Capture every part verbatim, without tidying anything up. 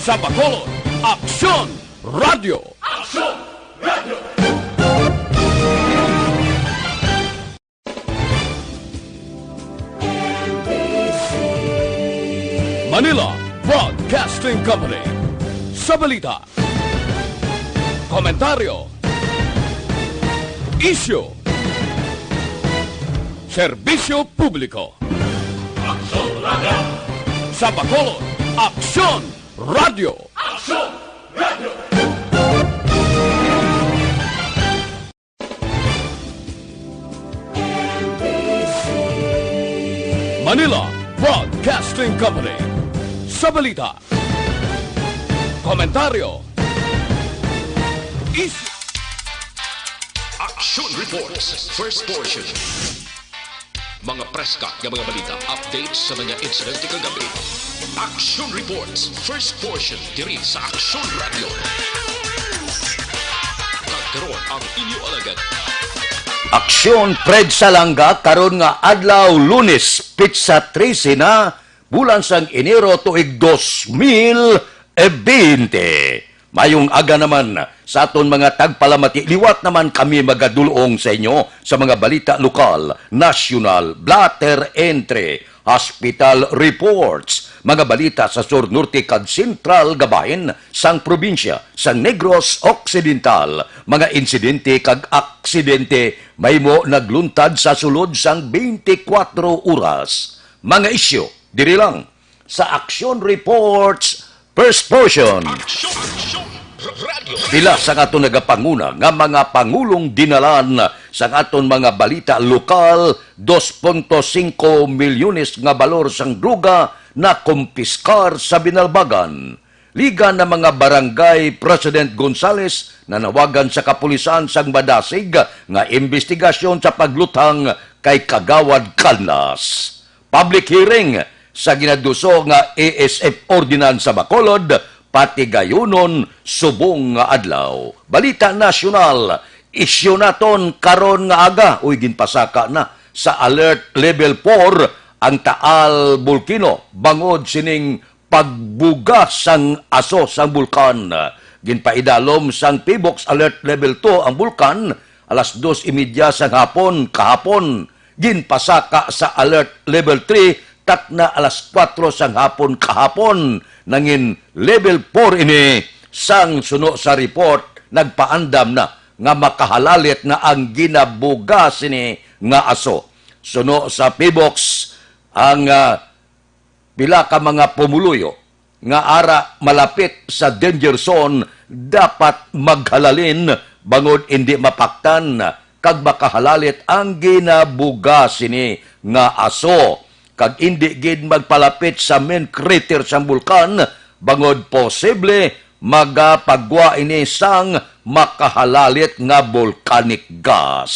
Sa Bacolod, Aksyon Radio. Aksyon Radio. Manila Broadcasting Company. Sa balita, komentaryo, isyu, serbisyo publiko. Aksyon Radio. Sa Bacolod, Aksyon Radio. Aksyon Radio. Manila Broadcasting Company. Sa balita, komentaryo, is Action Reports, first portion. Mga preska nga mga balita, updates sa mga insidente kagabi. Action Reports, first portion, diri sa Action Radio. Kag karon ang inyo alagad. Aksyon, Fred Salanga, karon nga adlaw, Lunes, petsa trese na, bulan sang Enero, tuig dos mil bente. Mayong aga naman sa aton mga tagpalamati. Liwat naman kami magadulong sa inyo sa mga balita lokal, nasyonal, blotter entry, hospital reports, mga balita sa sur, norte, kag sentral nga bahin sang probinsya sang Negros Occidental, mga insidente kag aksidente mahimo nagluntad sa sulod sang twenty-four oras. Mga isyu diri lang sa Action Reports First Portion. Action, Action Radio. Pila sang aton nagapanguna nga mga pangulong dinalan sang aton mga balita lokal, dos punto singko milyones nga balor sang droga nakumpiskar sa Binalbagan. Liga na mga barangay, President Gonzales nanawagan sa kapulisan sang madasig nga imbestigasyon sa pagluthang kay Kagawad Canlas. Public hearing sa ginaduso nga A S F ordinance sa Bacolod, patigayunon subong nga adlaw. Balita nasyonal, isyu naton karon nga aga, uy, ginpasaka na sa Alert Level four ang Taal Volcano bangod sining pagbuga sang aso sang bulkan. Ginpaidalom sang PHIVOLCS Alert Level two ang bulkan alas dos y media sang hapon kahapon. Ginpasaka sa Alert Level three takna alas kuwatro sang hapon kahapon. Nangin Level four ini sang suno sa report nagpaandam na nga makahalalit na ang ginabuga sini nga aso. Suno sa PHIVOLCS, ang, ah, pila ka mga pumuluyo nga ara malapit sa danger zone dapat maghalalin bangod indi mapaktan kag makahalalit ang ginabuga sini nga aso, kag indi gid magpalapit sa main crater sang bulkan bangod posible magapagwa ini sang makahalalit nga volcanic gas.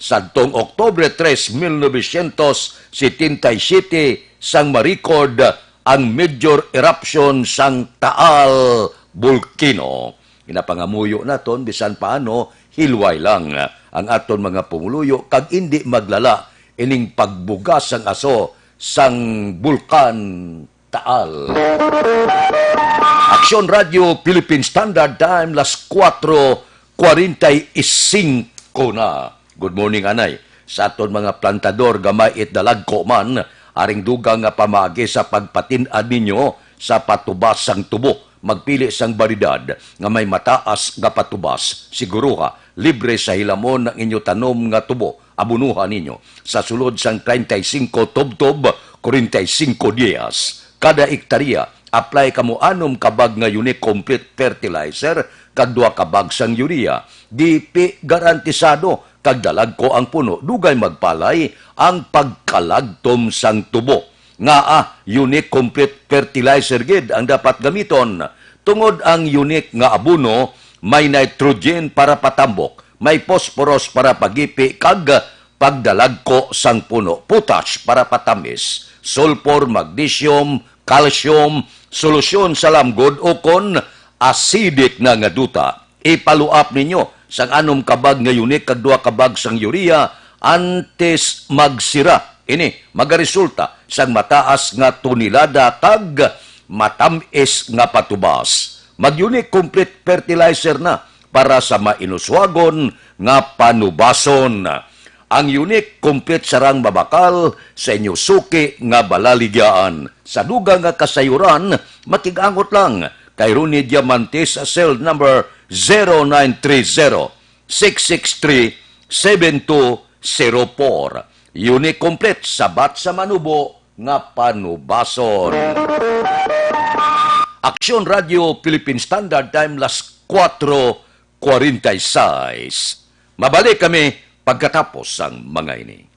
Sadtong Oktubre tres, mil novecientos setenta y siete, sang ma-record ang major eruption sang Taal Volcano. Ginapangamuyo naton, bisan paano, hilway lang ang aton mga pumuluyo kag indi maglala ining pagbugas sang aso sang bulkan Taal. Aksyon Radio Philippine Standard Time, las kuwatro kwarenta y singko na. Good morning, anay. Sa aton mga plantador, gamay it dalagko man, aring dugang nga pamaagi sa pagpatin-ad ninyo sa patubas sang tubo. Magpili sang baryedad nga may mataas nga patubas. Siguruha, libre sa hilamon ang inyo tanom nga tubo. Abunuhan ninyo sa sulod sang treinta y cinco tubtob, kwarenta y cinco dias. Kada ektarya, apply kamo anom ka bag nga Unique Complete Fertilizer kag duha ka bag sang urea. Dipi garantisado kag dalagko ang puno, dugay magpalay ang pagkalagtom sang tubo. Ngaa, Unique Complete Fertilizer gid ang dapat gamiton, tungod ang Unique nga abono may nitrogen para patambok, may phosphorus para pagipi, kag pagdalagko sang puno, potash para patamis, sulfur, magnesium, calcium, solusyon sa lamgod ukon acidic na nga duta. Ipaluap ninyo sang anom ka bag nga Unique kag duha ka bag sang urea antes magsira. Ini magaresulta sang mataas nga tonelada kag matam-is nga patubas. Mag-Unique Complete Fertilizer na para sa mainuswagon nga panubason. Ang Unique Complete sarang mabakal sa inyo suki nga balaligyaan. Sa dugang nga kasayuran, makig-angot lang kay Ronnie Diamante sa cell number zero nine three zero, six six three, seven two zero four. Unique Complete, sabat sa manubo nga panubason. Aksyon Radio Philippine Standard Time, las kuwatro kwarenta y seis. Mabalik kami pagkatapos sang mga ini.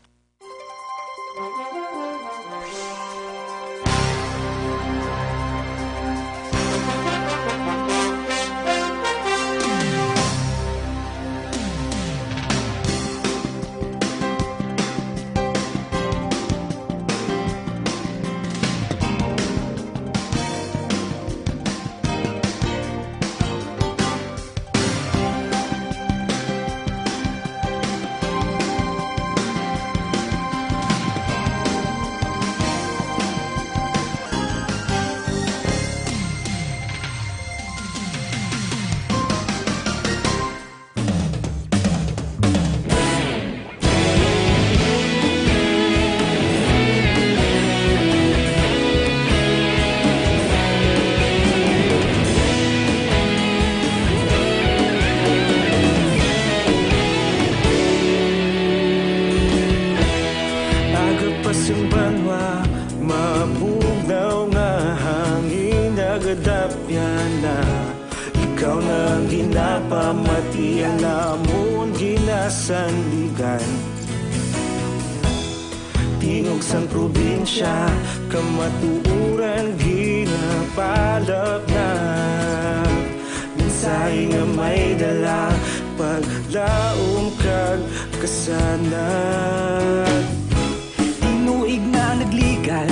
Aga pa sing banwa, mabugnaw nga hangin, nagadapyan na. Ikaw na ang ginapamati, ang amon ginasandigan. Tingog sang probinsya, kamatuoran ginapalapnag. Mensahe nga may dala, paglaom kag kasanag. Tinuig na nagligan,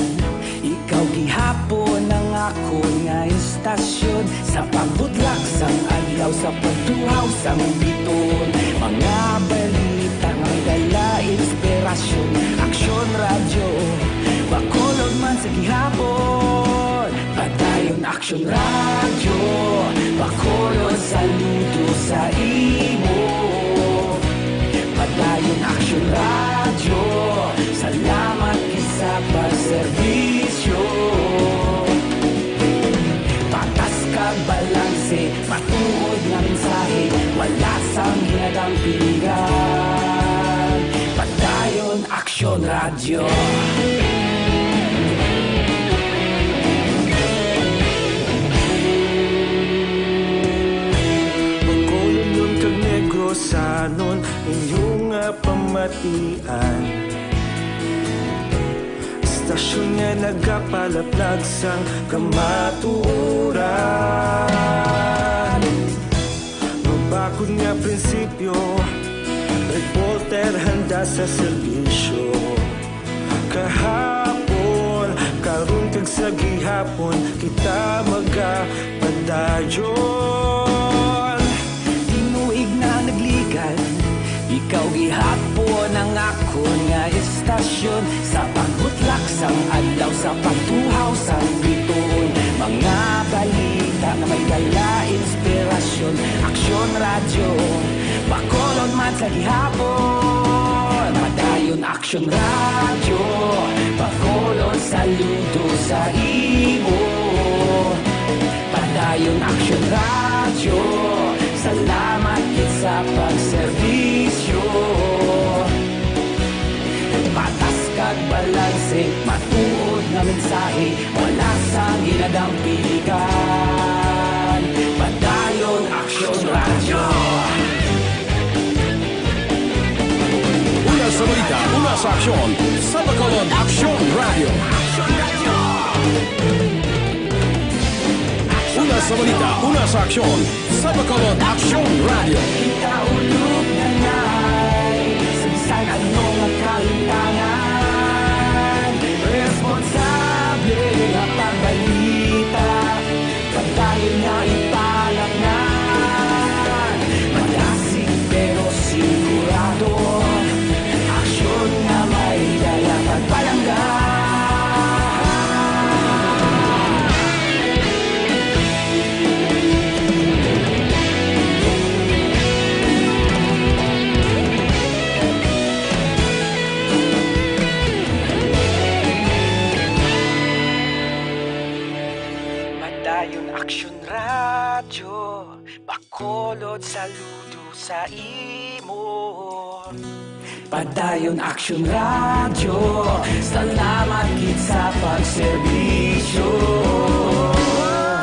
ikaw gihapon ang akon nga istasyon. Sa pagbutlak sang adlaw, sa pagtuhaw sang bituon, mga balita nga may dala inspirasyon. Aksyon Radyo, Bacolod man sa gihapon. Padayon Aksyon Radyo, Bacolod, saludo sa imo. Padayon Aksyon Radyo, salamat gid sa pagserbisyo. Patas kag balanse, matuod nga mensahe, wala sang hinadang piligan. Padayon Aksyon Radyo. Bacolodnon kag Negrosanon, inyo nga pamatian. Istasyon nga nagapalaplag sang kamatuoran. Mabakod nga prinsipyo, reporter handa sa serbisyo. Kahapon, karon kag sa gihapon, kita magapadayon. Tinuig na nagligan, ikaw gihapon ang akon nga istasyon. Sa pagbutlak sang adlaw, sa pagtuhaw sang bituon, mga balita nga may dala inspirasyon. Aksyon Radyo, Bacolod man sa gihapon. Padayon Aksyon Radyo, Bacolod, saludo sa imo. Padayon Aksyon Radyo, salamat gid sa pagserbisyo. Patas kag balanse, matuod nga mensahe, wala sang hinadang piligan. Padayon Aksyon Radyo. Una sa balita, una sa aksyon, sa Bacolod Aksyon Radyo. Una sa balita, una sa aksyon, sa Bacolod Aksyon Radyo. Kita ulog na ngay, sa bisan ano nga kalimtangan, responsable nga pagbalita. Padayon nga ipalapngan, madasig pero sigurado, aksyon nga may dala pagpalangga. Padayon Aksyon Radyo, Bacolod, saludo sa imo. Padayon Aksyon Radyo, salamat gid sa pagserbisyo.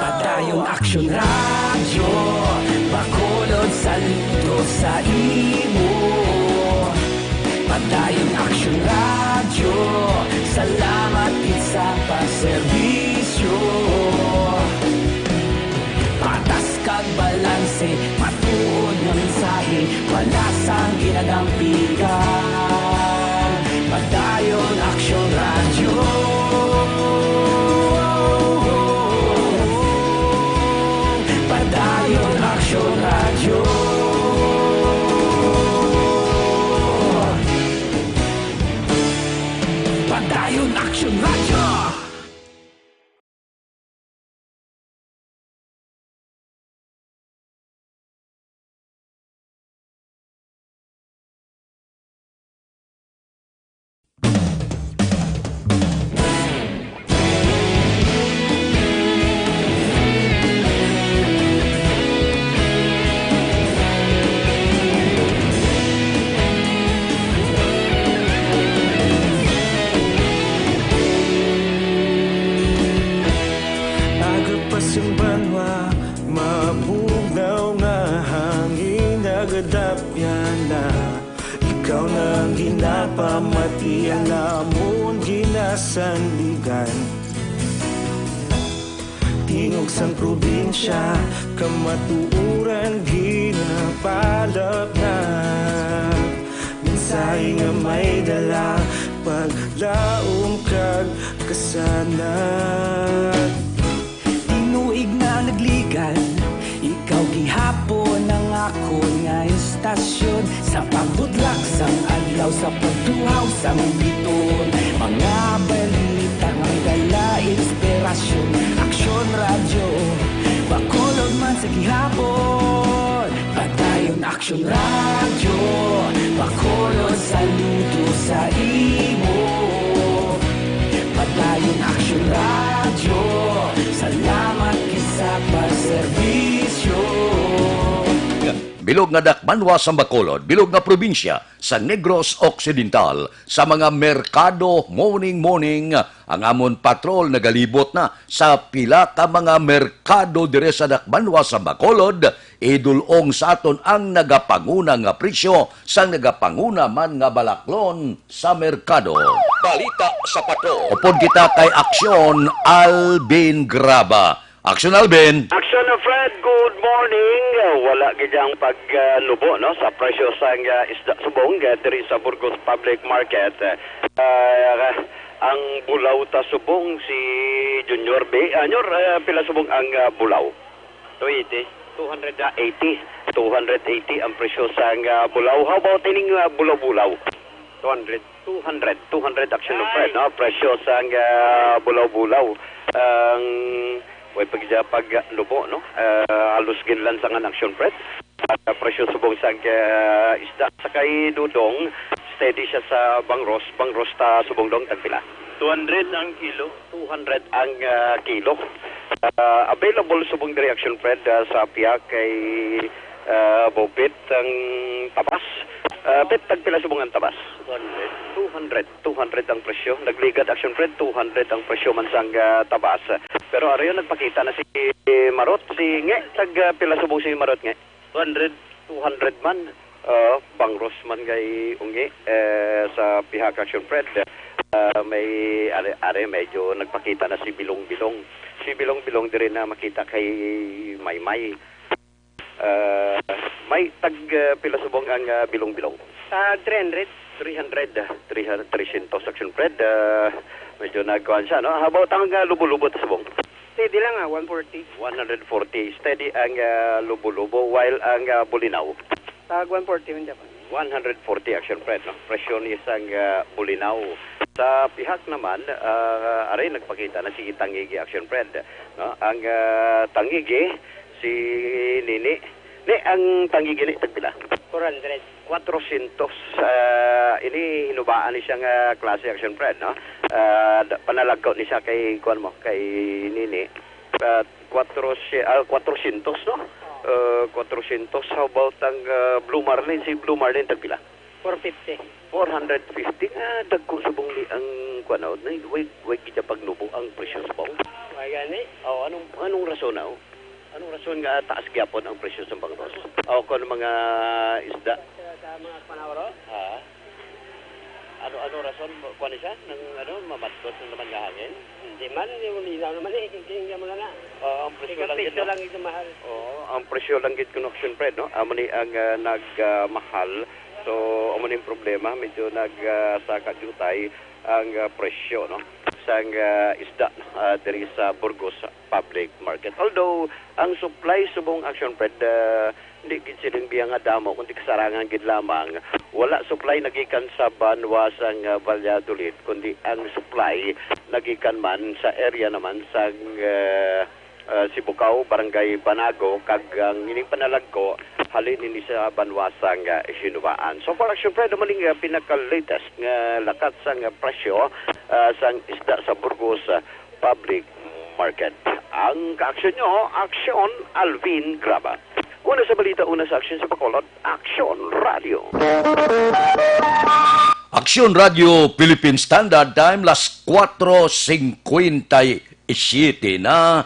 Padayon Aksyon Radyo, Bacolod, saludo sa imo. Padayon Aksyon Radyo, salamat gid sa pagserbisyo. Patas kag balanse, matuod nga mensahe, wala sang ginadampigan. Padayon Aksyon Radyo. Padayon Aksyon Radyo. Padayon Aksyon Radyo. Agapas ang banwa, mabugnaw nga hangin, nagadapyan na. Ikaw na ang ginapamati, ang amon ginasandigan. Tingog sang probinsya, kamatuoran ginapalapnag. Mensahe nga may dala, paglaom kag kasanag. Tinuig na nagligad, ikaw gihapon ang akon nga istasyon. Sa pagbudlak sang adlaw, sa pagtuhaw sang biton, mga balita nga may dala inspirasyon. Aksyon Radyo, Bacolod man sa gihapon. Padayon Aksyon Radyo, Bacolod, saludo sa imo. Padayon Aksyon Radyo, salamat gid sa pagserbisyo. Bilog nga dakbanwa sang Bacolod, bilog nga probinsya sa Negros Occidental, sa mga merkado, morning, morning, ang amon patrol nagalibot na sa pila ka mga merkado dire sa dakbanwa sang Bacolod, idul-ong sa aton ang nagapanguna nga presyo sang nagapanguna man nga balaklon sa merkado. Balita sa Patrol. Upod kita kay Aksyon, Alvin Graba. Aksyon, Alvin. Aksyon, Fred, good morning. Uh, wala gid ang pagnubo, no, sa presyo sang, uh, isda subong, uh, diri sa Burgos Public Market. Uh, ang bulaw ta subong si Junior B. Uh, Junior, uh, pila subong ang, uh, bulaw? Two eighty. Two hundred eighty. Two hundred eighty ang presyo sang, ah, bulaw. How about ining, ah, bulaw-bulaw? Two hundred. Two hundred. Two hundred, Aksyon, Fred, no? Presyo sang, ah, bulaw-bulaw. Ang, way pa gid siya pagnubo, no? Ah, halos ginlansangan, Aksyon, Fred. Ah, presyo subong sang, ah, isda. Sa kay Dudong, steady siya sa bangros. Bangros ta subong, Dong, tagpila? Two hundred ang kilo. Two hundred ang, ah, kilo. Ah, available subong diri, Aksyon, Fred, ah, sa pihak kay, ah, Bobet ang tabas. Ah, Bet, tagpila subong ang tabas? Two hundred. Two hundred, two hundred ang presyo. Nagligad, Aksyon, Fred, two hundred ang presyo man sang, ah, tabas. Pero ari, nagpakita na si Marot, si Nge, tag, ah, pila subong si Marot, Nge? Two hundred. Two hundred man. Ah, bangros man kay ungi, eh, sa pihak, Aksyon, Fred. Ah, may, are, are, medyo nagpakita na si Bilong-Bilong. Si Bilong-Bilong diri na makita kay Maymay. Ah, may tag, ah, pila subong ang, ah, Bilong-Bilong? Ah, three hundred. Three hundred, ah, three hundred, three hundred, Aksyon, Fred. Ah, medyo nagkuhan siya, no? How about ang, ah, Lubo-Lubo ta subong? Steady lang, ah, one forty. One hundred forty. Steady ang, ah, Lubo-Lubo, while ang, ah, Bulinaw? Tag one forty man, Japan. One hundred forty, Aksyon, Fred, no? Presyo ni sang, ah, Bulinaw. Sa pihak naman, ah, ari, nagpakita na si Tangigi, Aksyon, Fred, no? Ang, ah, Tangigi, si Nini. Ni, ang Tangigi ni, tagpila? Four hundred. Quatrocientos. Ah, ini hinubaan ni siya nga klase, Aksyon, Fred, no? Ah, da-, panalagkaw ni siya kay, kuwan mo, kay Nini. Ah, kwatro si-, ah, kwatrosyentos, no? Ah, kwatrosyentos. How about ang, ah, Blue Marlin? Si Blue Marlin, tagpila? Four fifty. Four hundred fifty. Nga, dagko subong ni ang, kuwan, oh, na, way, way gid siya pagnubo ang presyo sa bangos. Way gani? Oh, anong, anong rason na, oh? Anong rason nga taas gyapon ang presyo sa bangos? Oh, kung mga isda. Sa, sa mga panahon, Ha? Ano, ano rason? Kuwan siya? Nang, ano, mamadtos na naman nga hangin? Hindi man, hindi mo linaw naman eh. Hindi nga mga na. Ah, ang presyo Ikaw lang gid, presyo no? lang ito mahal. Oo, ang presyo lang gid kuno, Action Fred, no? Amo ni ang, ah, nag, ah, mahal. So, amo ni ang problema, medyo nag, ah, saka jutay ang, ah, presyo, no? Sang, ah, isda, no? Ah, diri sa Burgos Public Market. Although ang supply subong, Action Fred, ah, hindi gid siling biya nga damo, kundi kasarangan gid lamang. Wala supply nagikan sa banwa sang, ah, Valladolid, kundi ang supply nagikan man sa area naman sang, ah, ah, Sibukaw, Barangay Banago, kag ang ining panalagko halin ini sa banwa sang, ah, Hinubaan. So far, Action Fred, amo ning, ah, pinaka-latest nga lakat sang, ah, presyo, ah, sang isda sa Burgos, ah, Public Market. Ang kaaksyon nyo, Aksyon Alvin Graba. Una sa balita, una sa aksyon sa Bacolod, Aksyon Radio. Aksyon Radio Philippine Standard Time, las cuatro cincuenta y siete na.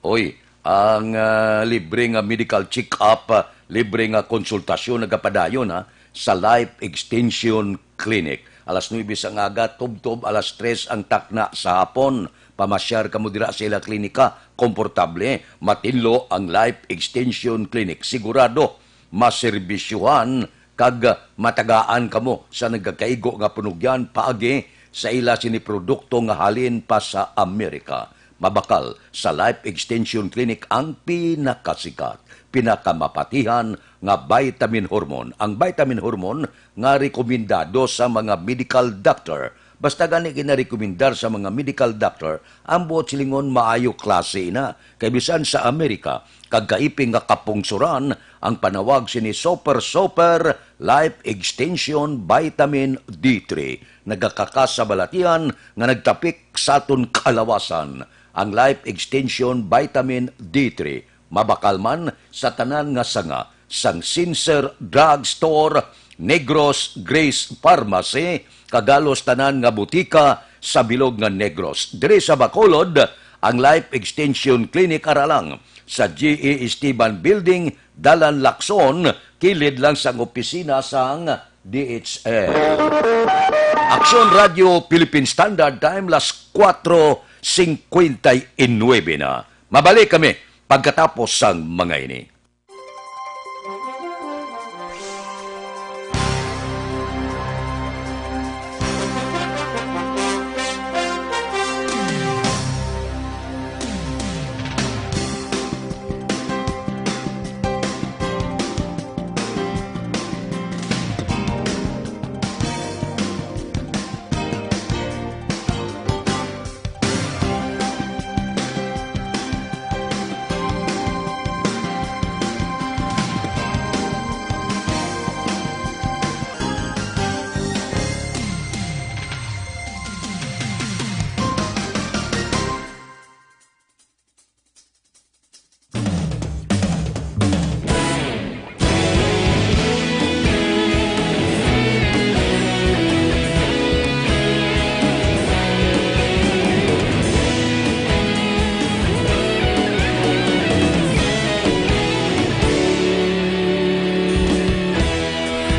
Oy, ang, ah, libre nga medical check-up, ah, libre nga konsultasyon nagapadayon, ha, sa Life Extension Clinic. Alas nuebe sang aga, tubtob alas tres ang takna sa hapon. Pamasyar kamo dira sa ila klinika. Komportable, matinlo ang Life Extension Clinic. Sigurado, maserbisyuhan kag matagaan kamo sa nagakaigo nga panugyan paagi sa ila sini produkto nga halin pa sa Amerika. Mabakal sa Life Extension Clinic ang pinakasikat, pinakamapatihan nga vitamin hormone. Ang vitamin hormone nga rekomendado sa mga medical doctor. Basta gani ginarekomendar sa mga medical doctor, ang buot silingon maayo klase na. Kay bisan sa Amerika, kag kaiping nga kapungsoran ang panawag sini Super Super Life Extension Vitamin D three. Nagakakasabalatian nga nagtapik sa aton kalawasan ang Life Extension Vitamin D three. Mabakal man sa tanan nga sanga sang Sincere Drug Store, Negros Grace Pharmacy, kag halos tanan nga butika sa bilog nga Negros. Diri sa Bacolod, ang Life Extension Clinic ara lang sa G E Esteban Building, Dalan Lacson, kilid lang sang opisina sang D H L. Aksyon Radio Philippine Standard Time, las cuatro cincuenta y nueve na. Mabalik kami pagkatapos sang mga ini.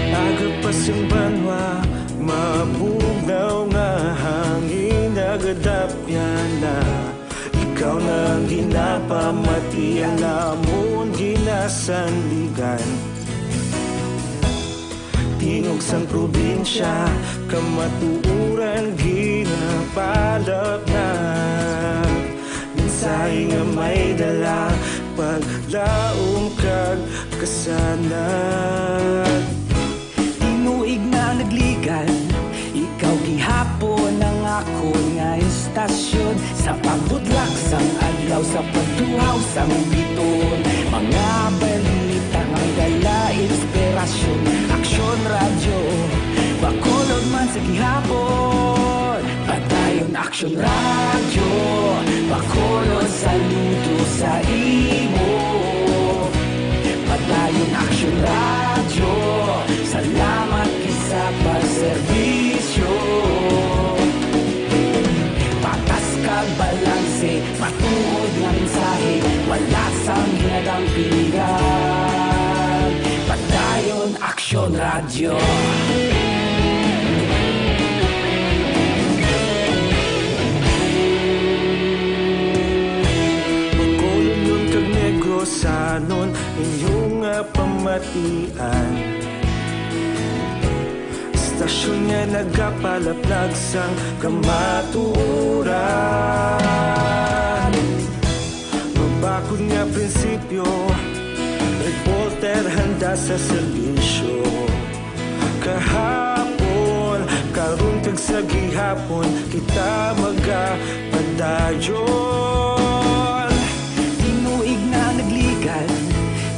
Aga pa sing banwa, mabugnaw nga hangin, nagadapyan na. Ikaw na ang ginapamati, ang amon ginasandigan. Tingog sang probinsya, kamatuoran ginapalapnag. Mensahe nga may dala, paglaom kag kasanag. Tinuig na nagligad, ikaw gihapon ang akon nga istasyon. Sa pagbutlak sang adlaw, sa pagtuhaw sang biton, mga balita nga dala inspirasyon. Aksyon Radyo, Bacolod man sa gihapon. Padayon Action Radio, Bacolod, saludo sa imo. Padayon Action Radio, salamat gid sa pagserbisyo. Patas kag balanse, matuod nga mensahe, wala sang ginadampingan. Padayon Action Radio. Bacolodnon kag Negrosanon, inyo nga pamatian. Estasyon nga nagapalaplag sang kamatuoran. Mabakod nga prinsipyo, reporter handa sa serbisyo. Kahapon, karon kag sa gihapon, kita magapadayon. Tinuig na nagligad,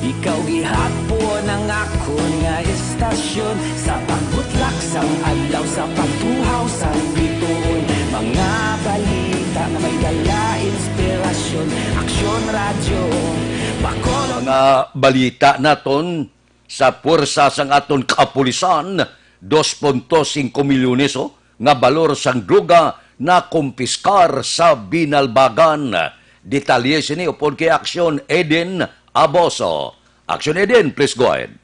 ikaw gihapon ang akon nga estasyon. Sa pagbutlak sang adlaw, sa pagtuhaw sang bituon, mga balita nga may dala inspirasyon. Aksyon Radyo, Bacolod. Mga balita naton. Sa puwersa sang aton kapulisan, dos punto singko milyones, oh, nga balor sang droga nakumpiskar sa Binalbagan. Detalye sini upod kay Action Eden Aboso. Action Eden, please go ahead.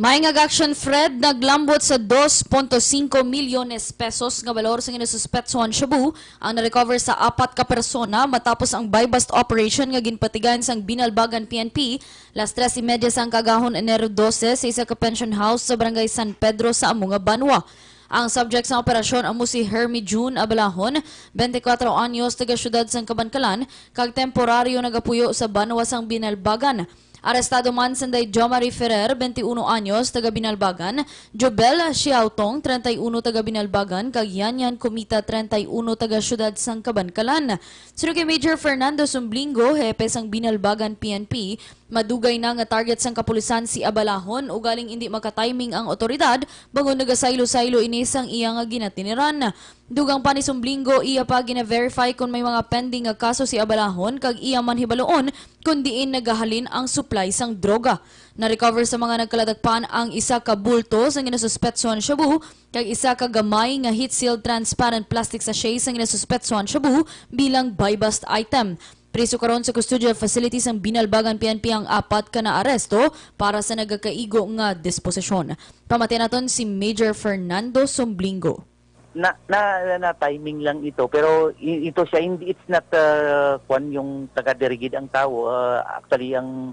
May nga action, Fred, naglambot sa dos punto singko milyones pesos nga balor sang ginasuspetsuhan shabu ang na-recover sa apat ka persona matapos ang buy-bust operation nga ginpatigayon sang Binalbagan P N P Las tres y media sang kaagahon, Enero dose, sa isa ka pension house sa Barangay San Pedro sa amo nga banwa. Ang subject sang operasyon amo si Hermie June Abalahon, twenty-four anyos, taga siyudad sang Kabankalan, kag temporaryo nagapuyo sa banwa sang Binalbagan. Arestado man sanday Jo Marie Ferrer, twenty-one anyos, taga Binalbagan, Jobel Xiaotong, treinta y uno, taga Binalbagan, kag Yan Yan Kumita, treinta y uno, taga siyudad sang Kabankalan. Suno kay Major Fernando Sumblingo, hepe sang Binalbagan P N P, madugay na nga target sang kapulisan si Abalahon, ugaling indi makatiming ang awtoridad, bangod nagasaylo-saylo ini sang iya nga ginatiniran. Dugang pa ni Sumblingo, iya pa gina-verify kon may mga pending nga kaso si Abalahon, kag iya man hibaluon kon diin nagahalin ang supply sang droga. Na-recover sa mga nagkaladakpan ang isa ka bulto sang ginasuspetsuhan shabu, kag isa ka gamay nga heat-sealed transparent plastic sachet sang ginasuspetsuhan shabu bilang buy-bust item. Priso karon sa custodial facility sang Binalbagan P N P ang apat ka naaresto para sa nagakaigo nga disposisyon. Pamatian naton si Major Fernando Sumblingo. Na, na, na timing lang ito, pero i-, ito siya, hindi, it's not, uh, kwan, yung taga-diri gid ang tao. Uh, actually, ang,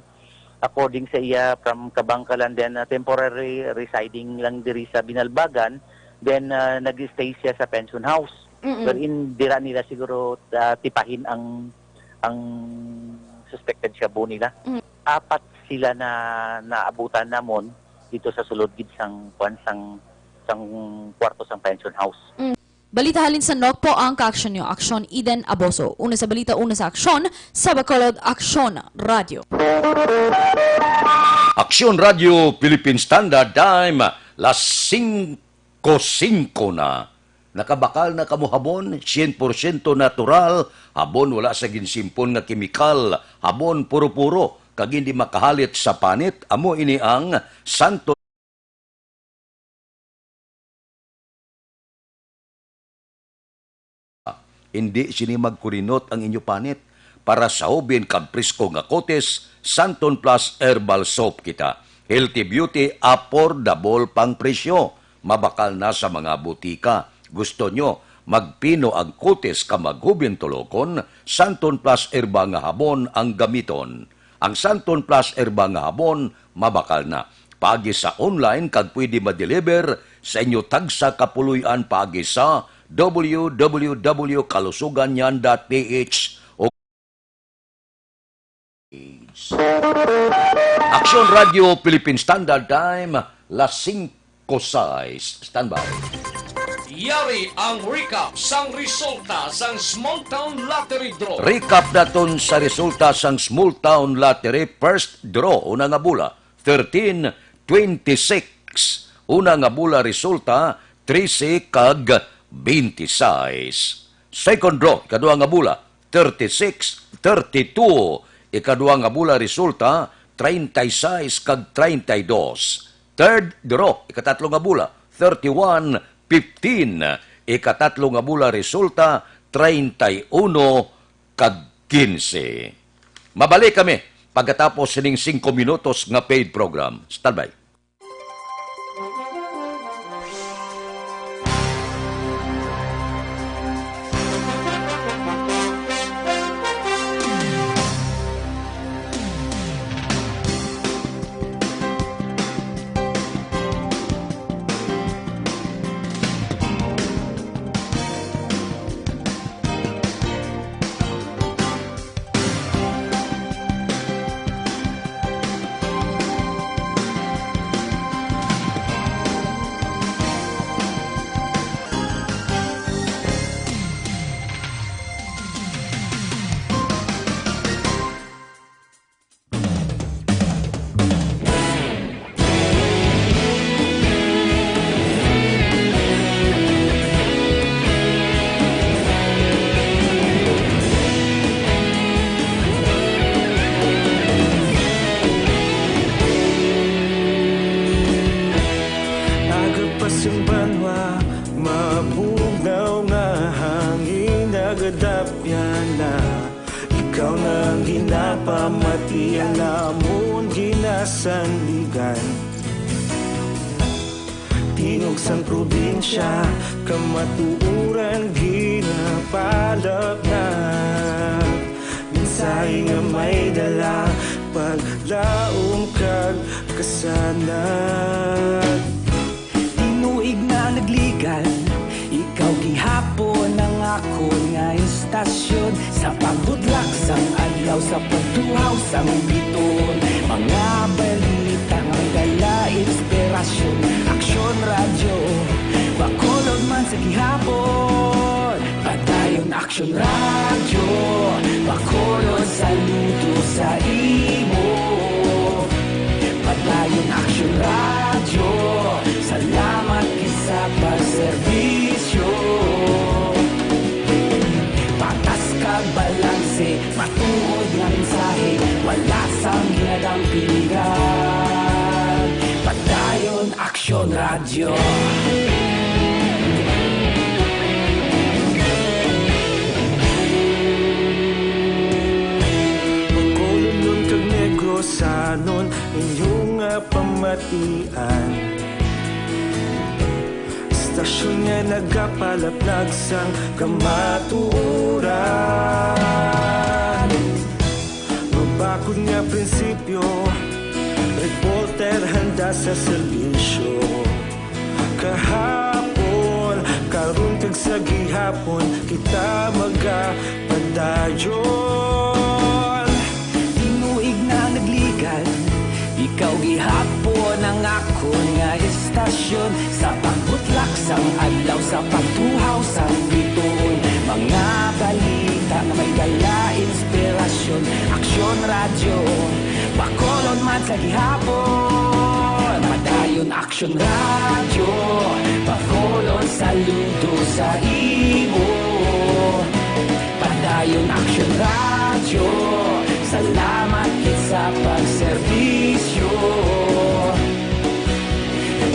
according sa iya, from Kabankalan, then, uh, temporary residing lang diri sa Binalbagan, then, uh, nag-stay siya sa pension house. Mm-mm. Wherein dira nila siguro, uh, tipahin ang, ang suspected shabu nila. Mm. Apat sila na naabutan namon dito sa sulod gid sang, kwan, sang, sang kwarto sang pension house. Mm. Balita halin sa Nokpo, ang kaaksyon niyo, Aksyon Eden Aboso. Una sa balita, una sa aksyon, sa Bacolod, Aksyon Radyo. Aksyon Radyo, Philippine Standard Time, las singko singko na. Nakabakal na kamo habon, syen porsyento natural, habon wala sa ginsimpon nga kemikal, habon puro-puro, kag hindi makahalit sa panit, amo ini ang Santo. Hindi sini magkurinot ang inyo panit. Para sa hubin kag presko nga kutis, Santon Plus Herbal Soap kita. Healthy beauty, affordable pang presyo. Mabakal na sa mga butika. Gusto nyo magpino ang kutis ka maghubin tulokon? Santon Plus Herba nga habon ang gamiton. Ang Santon Plus Herba nga habon mabakal na. Paagi sa online kag pwede ma-deliver sa inyo tagsa ka puloy-an paagi sa W W W kalusugan niyan dot P H o Aksyon Radyo Philippine Standard Time, las singko sais. Standby. Yari ang recap sang resulta sang Small Town Lottery Draw. Recap naton sa resulta sang Small Town Lottery First Draw, una nga bula, thirteen, twenty-six. Una nga bula resulta, trese kag twenty-sais. Second draw, ikadua nga bola, thirty-six, thirty-two. Ikadua nga bola, resulta, treinta y seis kag treinta y dos. Third draw, ikatatlo nga bola, thirty-one fifteen. Ikatatlo nga bola, resulta, treinta y uno kag quince. Mabalik kami pagkatapos sining singko minutos nga paid program. Standby. Agapas ang banwa, mabugnaw nga hangin, nagadapyan na. Ikaw na ang ginapamati, ang amon ginasandigan. Tingog sang probinsya, kamatuoran ginapalapnag. Mensahe nga may dala, paglaom kag kasanag. Tinuig na nagligal, ikaw gihapon ang akon nga istasyon. Sa pagbutlak sang adlaw, sa pagtuhaw sang bituon, mga balita nga may dala inspirasyon. Aksyon Radyo, Bacolod man sa gihapon. Padayon Aksyon Radyo, Bacolod, saludo sa imo. Padayon Aksyon Radyo, salamat gid sa pagserbisyo. Patas kag balanse, matuod nga mensahe, wala sang ginadampingan. Padayon Aksyon Radyo. Bacolodnon kag Negrosanon, inyo nga pamatian. Istasyon nga nagapalaplag sang kamatuoran. Mabakod nga prinsipyo, reporter handa sa serbisyo. Kahapon, karon kag sa gihapon, kita magapadayon. Tinuig na nagligal, ikaw gihapon ang akon nga istasyon. Sa pagbutlak sang adlaw, sa pagtuhaw sang bituon, mga balita nga may dala inspirasyon. Aksyon Radyo, Bacolod man sa gihapon. Padayon Aksyon Radyo, Bacolod, saludo sa imo. Padayon Aksyon Radyo, salamat gid sa pagserbisyo.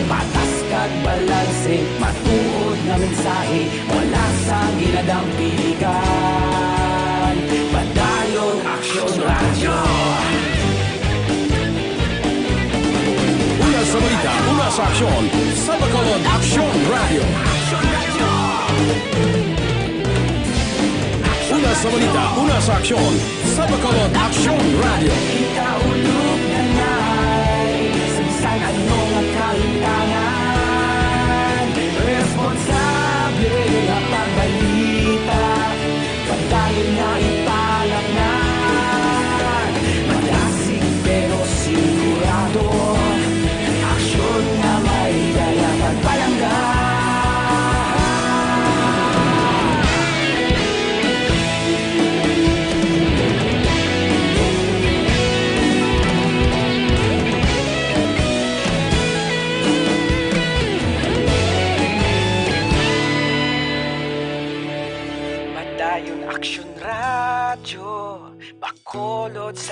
Patas kag balanse, matuod nga mensahe, wala sang ginadampingan. Padayon Aksyon Radyo. Una sa balita, una sa aksyon, sa Bacolod Aksyon Radyo. Una sa balita, una sa aksyon, sa Bacolod Aksyon Radyo. Kita ulog na na'y sa bisan ano nga kahitangan, responsable nga pagbalita, padayon nga ipalapnag. Madasig pero sigurado, aksyon nga may dala pagpalangga.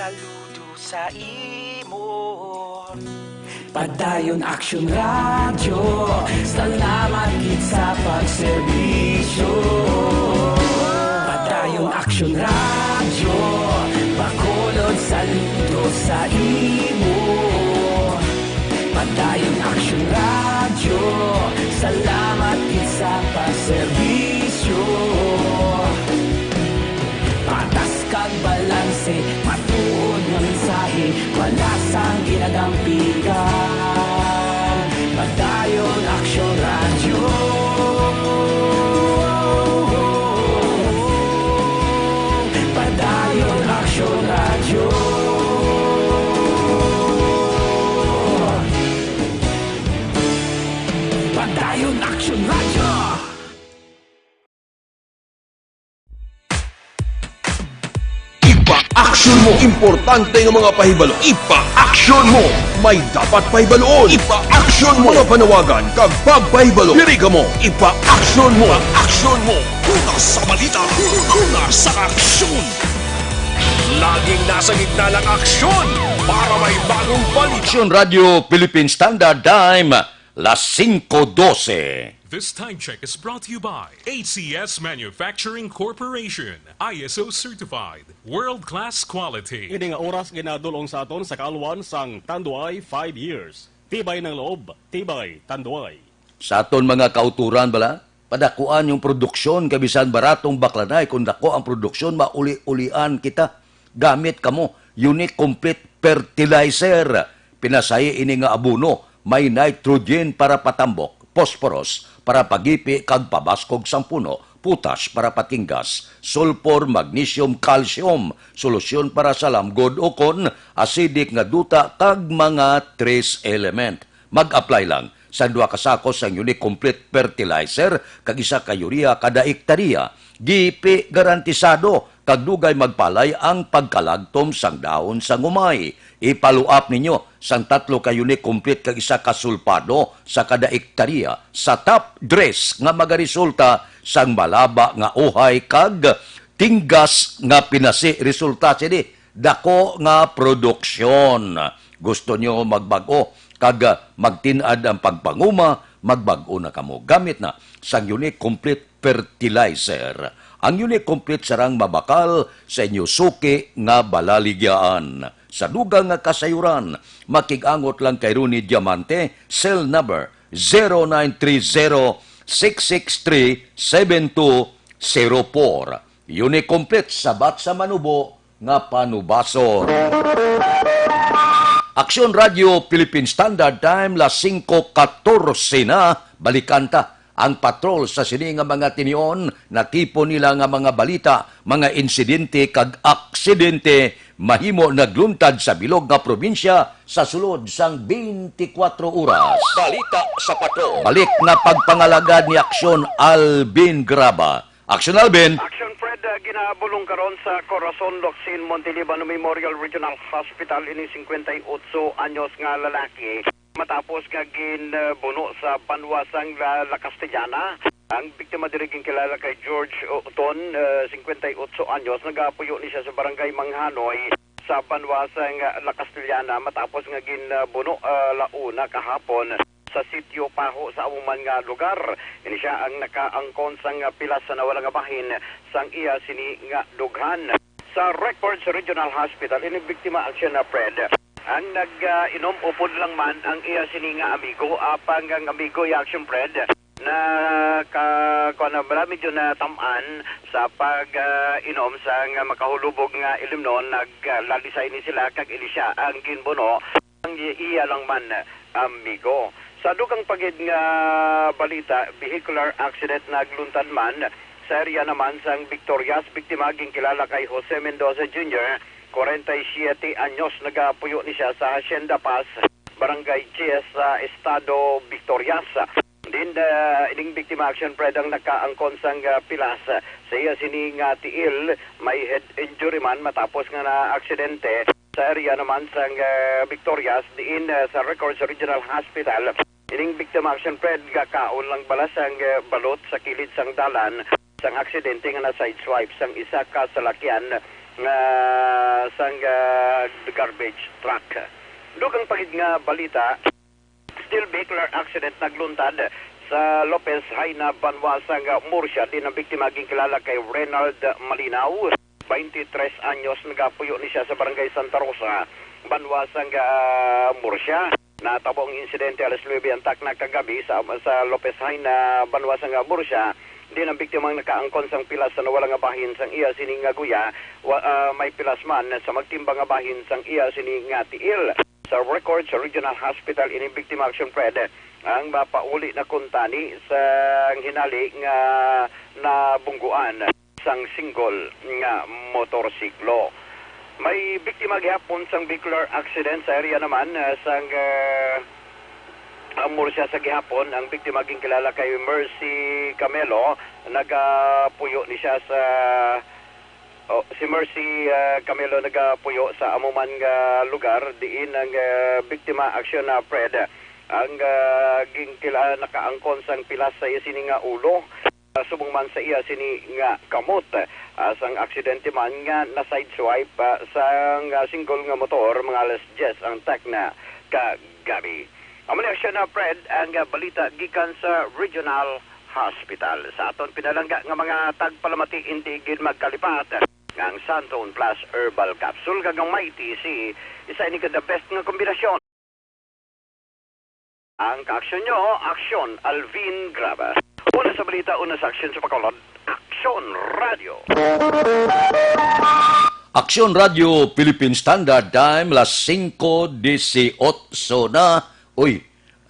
Saludo sa imo. Padayon Aksyon Radyo, salamat gid sa pagserbisyo. Padayon Aksyon Radyo, Bacolod, saludo sa imo. Padayon Aksyon Radyo, salamat gid sa pagserbisyo. Patas kag balanse, matuod nga mensahe, wala sang ginagampigan. Padayon Aksyon Radyo. Padayon Aksyon Radyo. Padayon Aksyon Radyo. Ipa-action mo. Importante nga mga pahibalo. Ipa-action mo. May dapat pahibaluon. Ipa-action mo. Mga panawagan kag pagpahibalo. Diri kamo. Ipa-action mo. Action mo. Una sa balita. Una sa aksyon. Laging nasa gitna ng aksyon para may bagong balita. Aksyon Radyo Philippine Standard Time, las singko dose. This time check is brought to you by A C S Manufacturing Corporation, I S O certified, world-class quality. Ini nga oras ginadul-ong sa aton sa kaalwan sang Tanduay five years. Tibay ng loob, tibay Tanduay. Sa aton mga kauturan bala, padakuan yung produksyon, kay bisan baratong baklanay, kung dako ang produksyon, mauli-ulian kita. Gamit kamo, Unique Complete Fertilizer. Pinasahi ini nga abono, may nitrogen para patambok, phosphorus para pagipi kag pabaskog sang puno, potash para patinggas, sulfur, magnesium, calcium, solusyon para sa lamgod ukon acidic nga duta, kag mga trace element. Mag-apply lang sang duha ka sako sang Unique Complete Fertilizer kag isa ka urea kada ektarya. Gipi garantisado kag dugay magpalay ang pagkalagtom sang dahon sang umay. Ipaluap ninyo sang tatlo ka Unique Complete kag isa ka sulpado sa kada ektarya sa top dress nga magaresulta sang malaba nga uhay kag tinggas nga pinasi. Resulta sini dako nga produksyon. Gusto nyo magbag-o kag magtin-ad ang pagpanguma? Magbag-o na kamo. Gamit na sang Unique Complete Fertilizer. Ang Unique Complete sarang mabakal sa inyo suki nga balaligyaan. Sa dugang nga kasayuran, makig-angot lang kay Ronnie Diamante, cell number zero nine three zero, six six three, seven two zero four. Unique Complete, sabat sa manubo nga panubason. Aksyon Radyo Philippine Standard Time, las singko katorse na. Balikan ta ang patrol sa sini nga mga tinion. Natipon nila nga mga balita, mga insidente kag aksidente mahimo nagluntad sa bilog nga probinsya sa sulod sang twenty-four oras. Balita sa patrol. Balik nga pagpangalagad ni Aksyon Alvin Graba. Action, Alvin. Action, Fred, uh, ginabulong karon sa Corazon Locsin Montiliban Memorial Regional Hospital ini singkwenta y otso anyos nga lalaki. Matapos nga ginbuno sa banwa sang La, La Castellana, ang biktima diri ginkilala kay George Uton, uh, singkwenta y otso anyos, nagapuyo ni siya sa barangay Manghanoy sa banwa sang La Castellana matapos nga ginbuno, uh, la una kahapon sa sitio Paho sa amo man nga lugar. Ini sia ang nakaangkon sang pilas sa nawala nga bahin sang iya sini nga dughan. Sa record sa Regional Hospital, ini biktima, Action na Fred, ang nag-inom upod lang man ang iya sini nga amigo. Apang ang amigo, ya, Action Fred, na ka, kuwan na bala, medyo natam-an sa pag-inom sang makahulubog nga ilimnon, naglalisay ni sila kag ini sia ang ginbuno. Ang iya lang man, ah, amigo. Sa dugang pa gid nga balita, vehicular accident nagluntad man sa area naman sang Victorias. Biktima ginkilala kay Jose Mendoza Junior, kwarenta y siyete anyos, nagapuyo ni siya sa Hacienda Paz, Barangay Diez, sa Estado Victorias. Din, ah, ining biktima, Action Fred, ang nakaangkon sang, ah, pilas. Sa iya sini nga tiil, may head injury man matapos nga naaksidente sa area naman sang, ah, Victorias, diin, ah, sa record sa Regional Hospital. Ining biktima, Action Fred, gakaon lang bala sang, ah, balot sa kilid sang dalan sang aksidente nga na-sideswipe sang isa ka salakyan nga sang, ah, garbage truck. Dugang pa gid nga balita, still vehicular accident nagluntad sa Lopez Jaena, banwa sang Murcia, diin ang biktima ginkilala kay Renald Malinaw, twenty-three anyos, nagapuyo ni siya sa Barangay Santa Rosa, banwa sang, ah, Murcia. Natabo ang insidente alas nuebe ang takna kagabi sa, sa Lopez Jaena, banwa sang Murcia, diin ang biktima ang nakaangkon sang pilas sa nawala nga bahin sang iya sini nga guya. Wa-, ah, may pilas man sa magtimbang nga bahin sang iya sini nga tiil. Sa record sa Regional Hospital ini biktima, Action Fred, ang mapauli na kuntani sa hinali nga nabungguan sang single nga motorsiklo. May biktima gihapon sang vehicular accident sa area naman, ah, sang, ah, ah, Murcia sa gihapon. Ang biktima ginkilala kay Mercy Camelo. Nagapuyo ni siya sa, oh, si Mercy, ah, Camelo nagapuyo sa amo man nga lugar diin ang, ah, biktima, Action, ah, Fred, ang, ah, ginkila-, nakaangkon sang pilas sa iya sini nga ulo. Ah, subong man sa iya sini nga kamot, ah, sang aksidente man nga na-sideswipe, ah, sang, ah, single nga motor, mga alas diyes ang takna kagabi. Amo ni, Action, ah, Fred, ang, ah, balita gikan sa Regional Hospital. Sa aton pinalangga nga mga tagpalamati, hindi gid magkalipat nga ang Santon Plus Herbal Capsule kag ang Mighty C, isa ini ka the best nga kombinasyon. Ang kaaksyon nyo, Aksyon Alvin Graba. Una sa balita, una sa aksyon sa Bacolod, Aksyon Radio. Aksyon Radio, Philippine Standard Time, las singko disiotso na. Uy,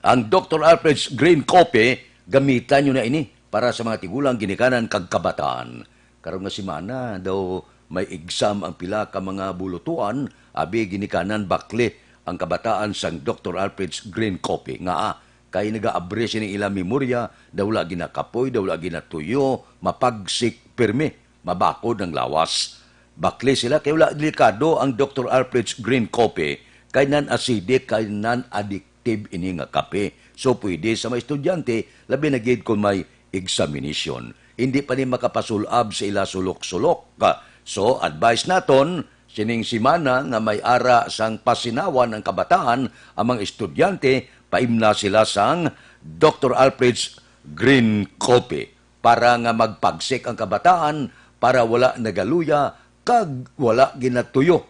ang Doktor Alfred's Green Coffee, gamitan nyo na ini para sa mga tigulang, ginikanan, kag kabataan. Karon nga semana daw may exam ang pila ka mga bulutuan, abi ginikanan bakli ang kabataan sang Doktor Alfred's Green Coffee. Ngaa? Kay nagaabre sini ila memorya, daw wala ginakapoy, daw wala ginatuyo, mapagsik pirmi, mabakod ang lawas. Bakli sila kay wala delikado ang Doktor Alfred's Green Coffee, kay non-acidic, kay non-addictive ini nga kape. So, pwede sa mga estudyante, labi na gid kon may examination. Hindi pa ni makapasul-ab sa ila sulok-sulok. So, advice naton, sining semana nga may ara sang pasinawan ang kabataan, ang mga estudyante, paimna sila sang Doktor Alfred's Green Coffee para nga magpagsik ang kabataan, para wala nagaluya kag wala ginatuyo.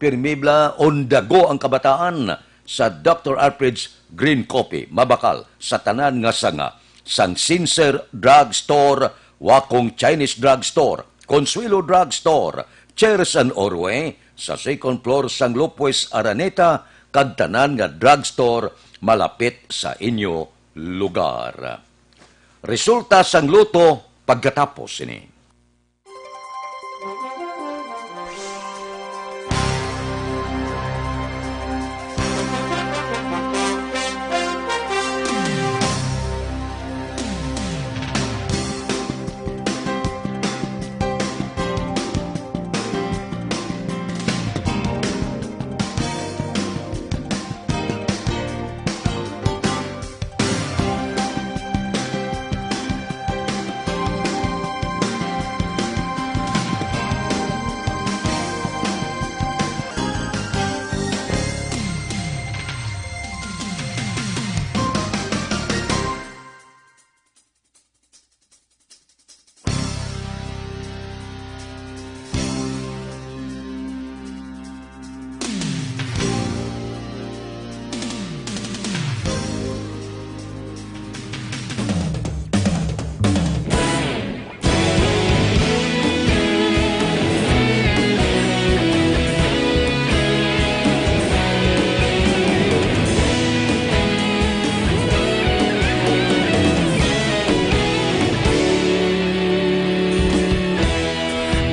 Pirmi bala on the go ang kabataan sa Doktor Alfred's Green Coffee, mabakal sa tanan nga sanga, sang Sincere Drug Store, Wakong Chinese Drug Store, Consuelo Drug Store, Cheers and Orway, sa second floor sang Lopez Araneta, kag tanan nga drug store malapit sa inyo lugar. Resulta sang loto pagkatapos sini.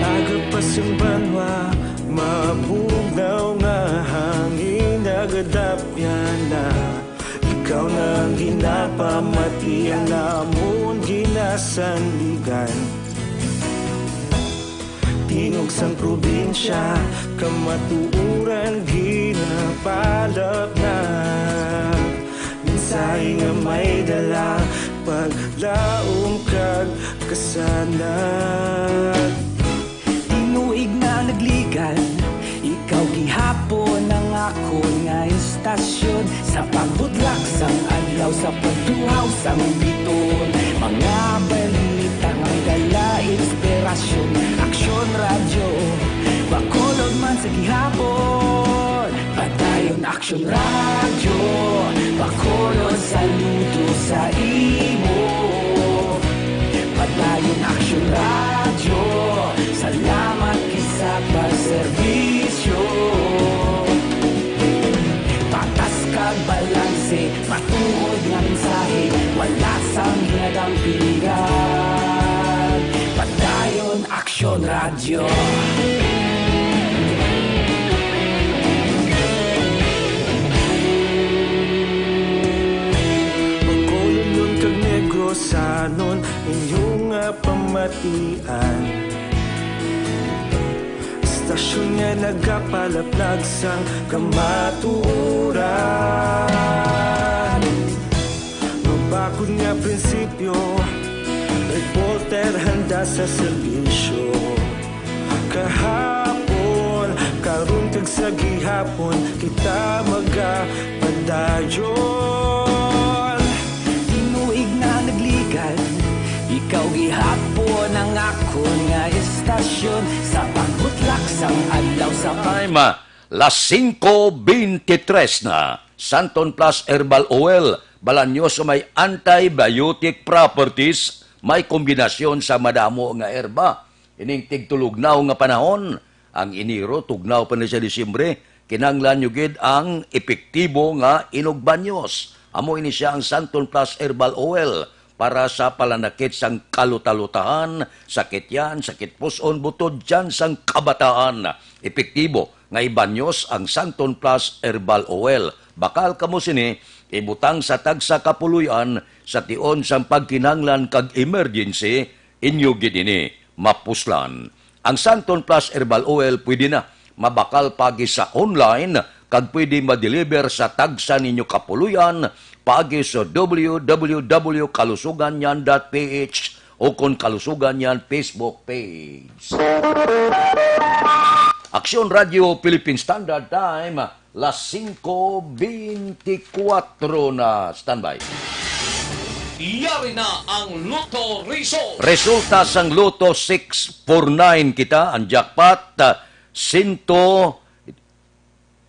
Aga pa sang banwa, mabugnaw nga hangin nagadapyan na. Ikaw na ang ginapamati, ang amon ginasandigan. Tingog sang probinsya, kamatuoran ginapalapnag. Mensahe nga may dala, paglaom kag kasanag. Tinuig na ang nagli- Akon nga istasyon, sa pagbudlak sang adlaw, sa pagduhaw sang biton, mga balita nga dala inspirasyon. Aksyon Radyo, Bacolod man sa gihapon. Padayon Aksyon Radyo, Bacolod, saludo sa imo. Padayon Aksyon Radyo, salamat kisa pagserbisyo. Patas kag balanse, matuod nga mensahe, wala sang hinadang piligan. Padayon Aksyon Radyo. Bacolod kag Negrosanon, inyo nga pamatian. Istasyon nga nagapalaplag sang kamatuoran. Mabakod nga prinsipyo, reporter handa sa serbisyo. Kahapon, karon kag sa gihapon, kita magapadayon. Tinuig na nagligan, ikaw gihapon ang akon nga istasyon. Sa pagbutlak sang adlaw, sa pag- Time, ah, las singko beintitres na. Santon Plus Herbal Oil, balanyos nga may antibiotic properties, may kombinasyon sa madamo nga herba. Ining tigtulugnaw nga panahon, ang Enero, tugnaw pa na sa Disyembre, kinahanglan nyo gid ang epektibo nga inugbanyos. Amo ini sia ang Santon Plus Herbal Oil para sa palanakit sang kalutalutahan, sakit tiyan, sakit pus-on, butod tiyan sang kabataan. Epektibo nga ibanyos ang Santon Plus Herbal Oil. Bakal kamo sini ibutang sa tagsa ka puloy-an sa tion sang pagkinahanglan kag emergency, inyo gid ini mapuslan. Ang Santon Plus Herbal Oil pwede na mabakal paagi sa online kag pwede ma-deliver sa tagsa ninyo ka puloy-an paagi sa W W W kalusuganyan dot P H o kon Kalusuganyan Facebook page. Aksyon Radio Philippine Standard Time, las singko beintikwatro na. Standby. Yari na ang Lotto Result. Resulta sang Lotto six four nine kita, ang jackpot, ah, sinto,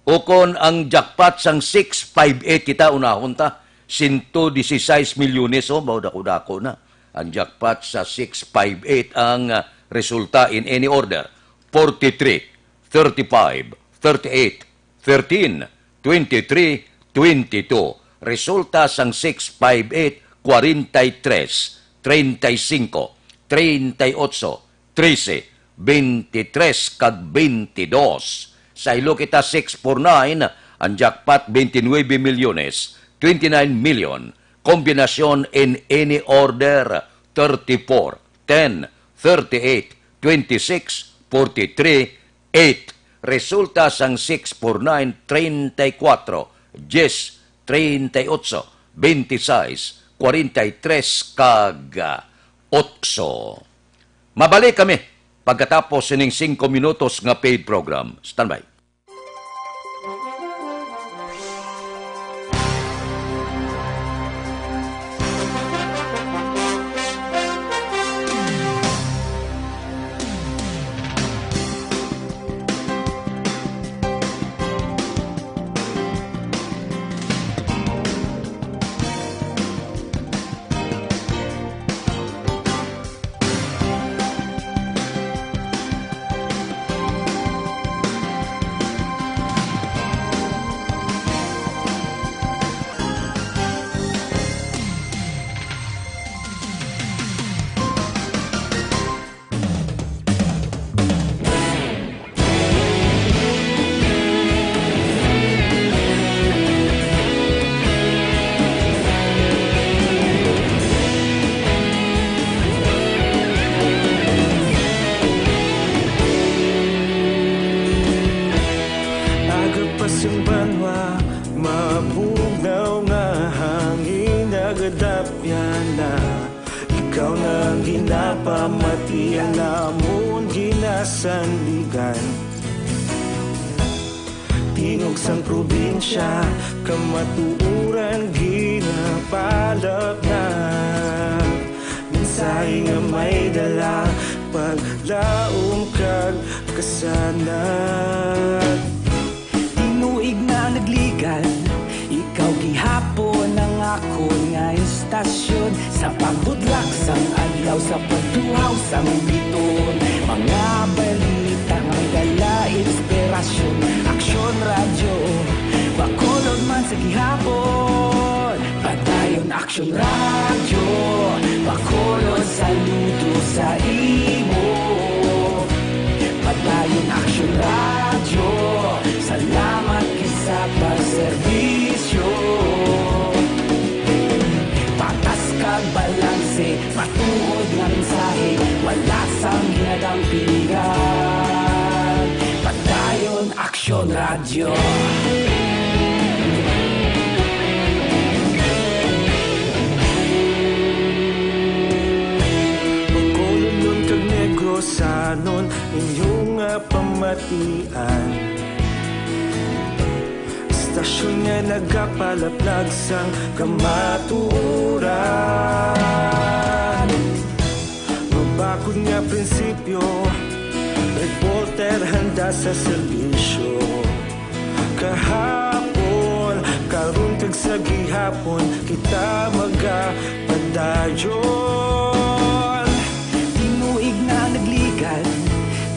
o kon ang jackpot sang six five eight kita, unahon ta, sinto dieciséis milyones, oh, mao dako-dako na. Ang jackpot sa six five eight ang, ah, resulta in any order, forty-three, thirty-five, thirty-eight, thirteen, twenty-three, twenty-two. Resulta sang six five eight, forty-three, treinta y cinco, treinta y ocho, trese, beintitres, kag beintidos. Sa ilo kita six four nine, ang jackpot twenty-nuebe milyones, twenty-nine million. Kombinasyon in any order, thirty-four, ten, thirty-eight, twenty-six, forty-three, eight. Resulta sang six four nine, treinta y cuatro, diez, treinta y ocho, veintiseis, cuarenta y tres, kag, ah, otso. Mabalik kami pagkatapos sining singko minutos nga paid program. Standby. Agapas ang banwa, mabugnaw nga hangin, nagadapyan na. Ikaw na ang ginapamatian namon, ginasandigan. Tingog Sang probinsya, kamatuoran ginapalapnag. Mensahe nga may dala, paglaom kag kasanag. Tinuig na nagligan, ikaw gihapon ang akon nga istasyon. Sa pagbudlak sang adlaw, sa pagtuhaw sang bituon, mga balita nga may dala inspirasyon. Aksyon Radyo, Bacolod man sa gihapon. Padayon Aksyon Radyo, Bacolod, saludo sa imo. Padayon Aksyon Radyo, salamat gid sa pagserbisyo. Patas kag balanse, matuod nga mensahe, wala sang ginadampingan. Padayon Aksyon Radyo. Bacolodnon kag Negrosanon, inyo nga pamatian. Istasyon nga nagapalaplag sang kamatuoran. Mabakod nga prinsipyo, reporter handa sa serbisyo. Kahapon, karon kag sa gihapon, kita magapadayon. Tinuig na nagligan,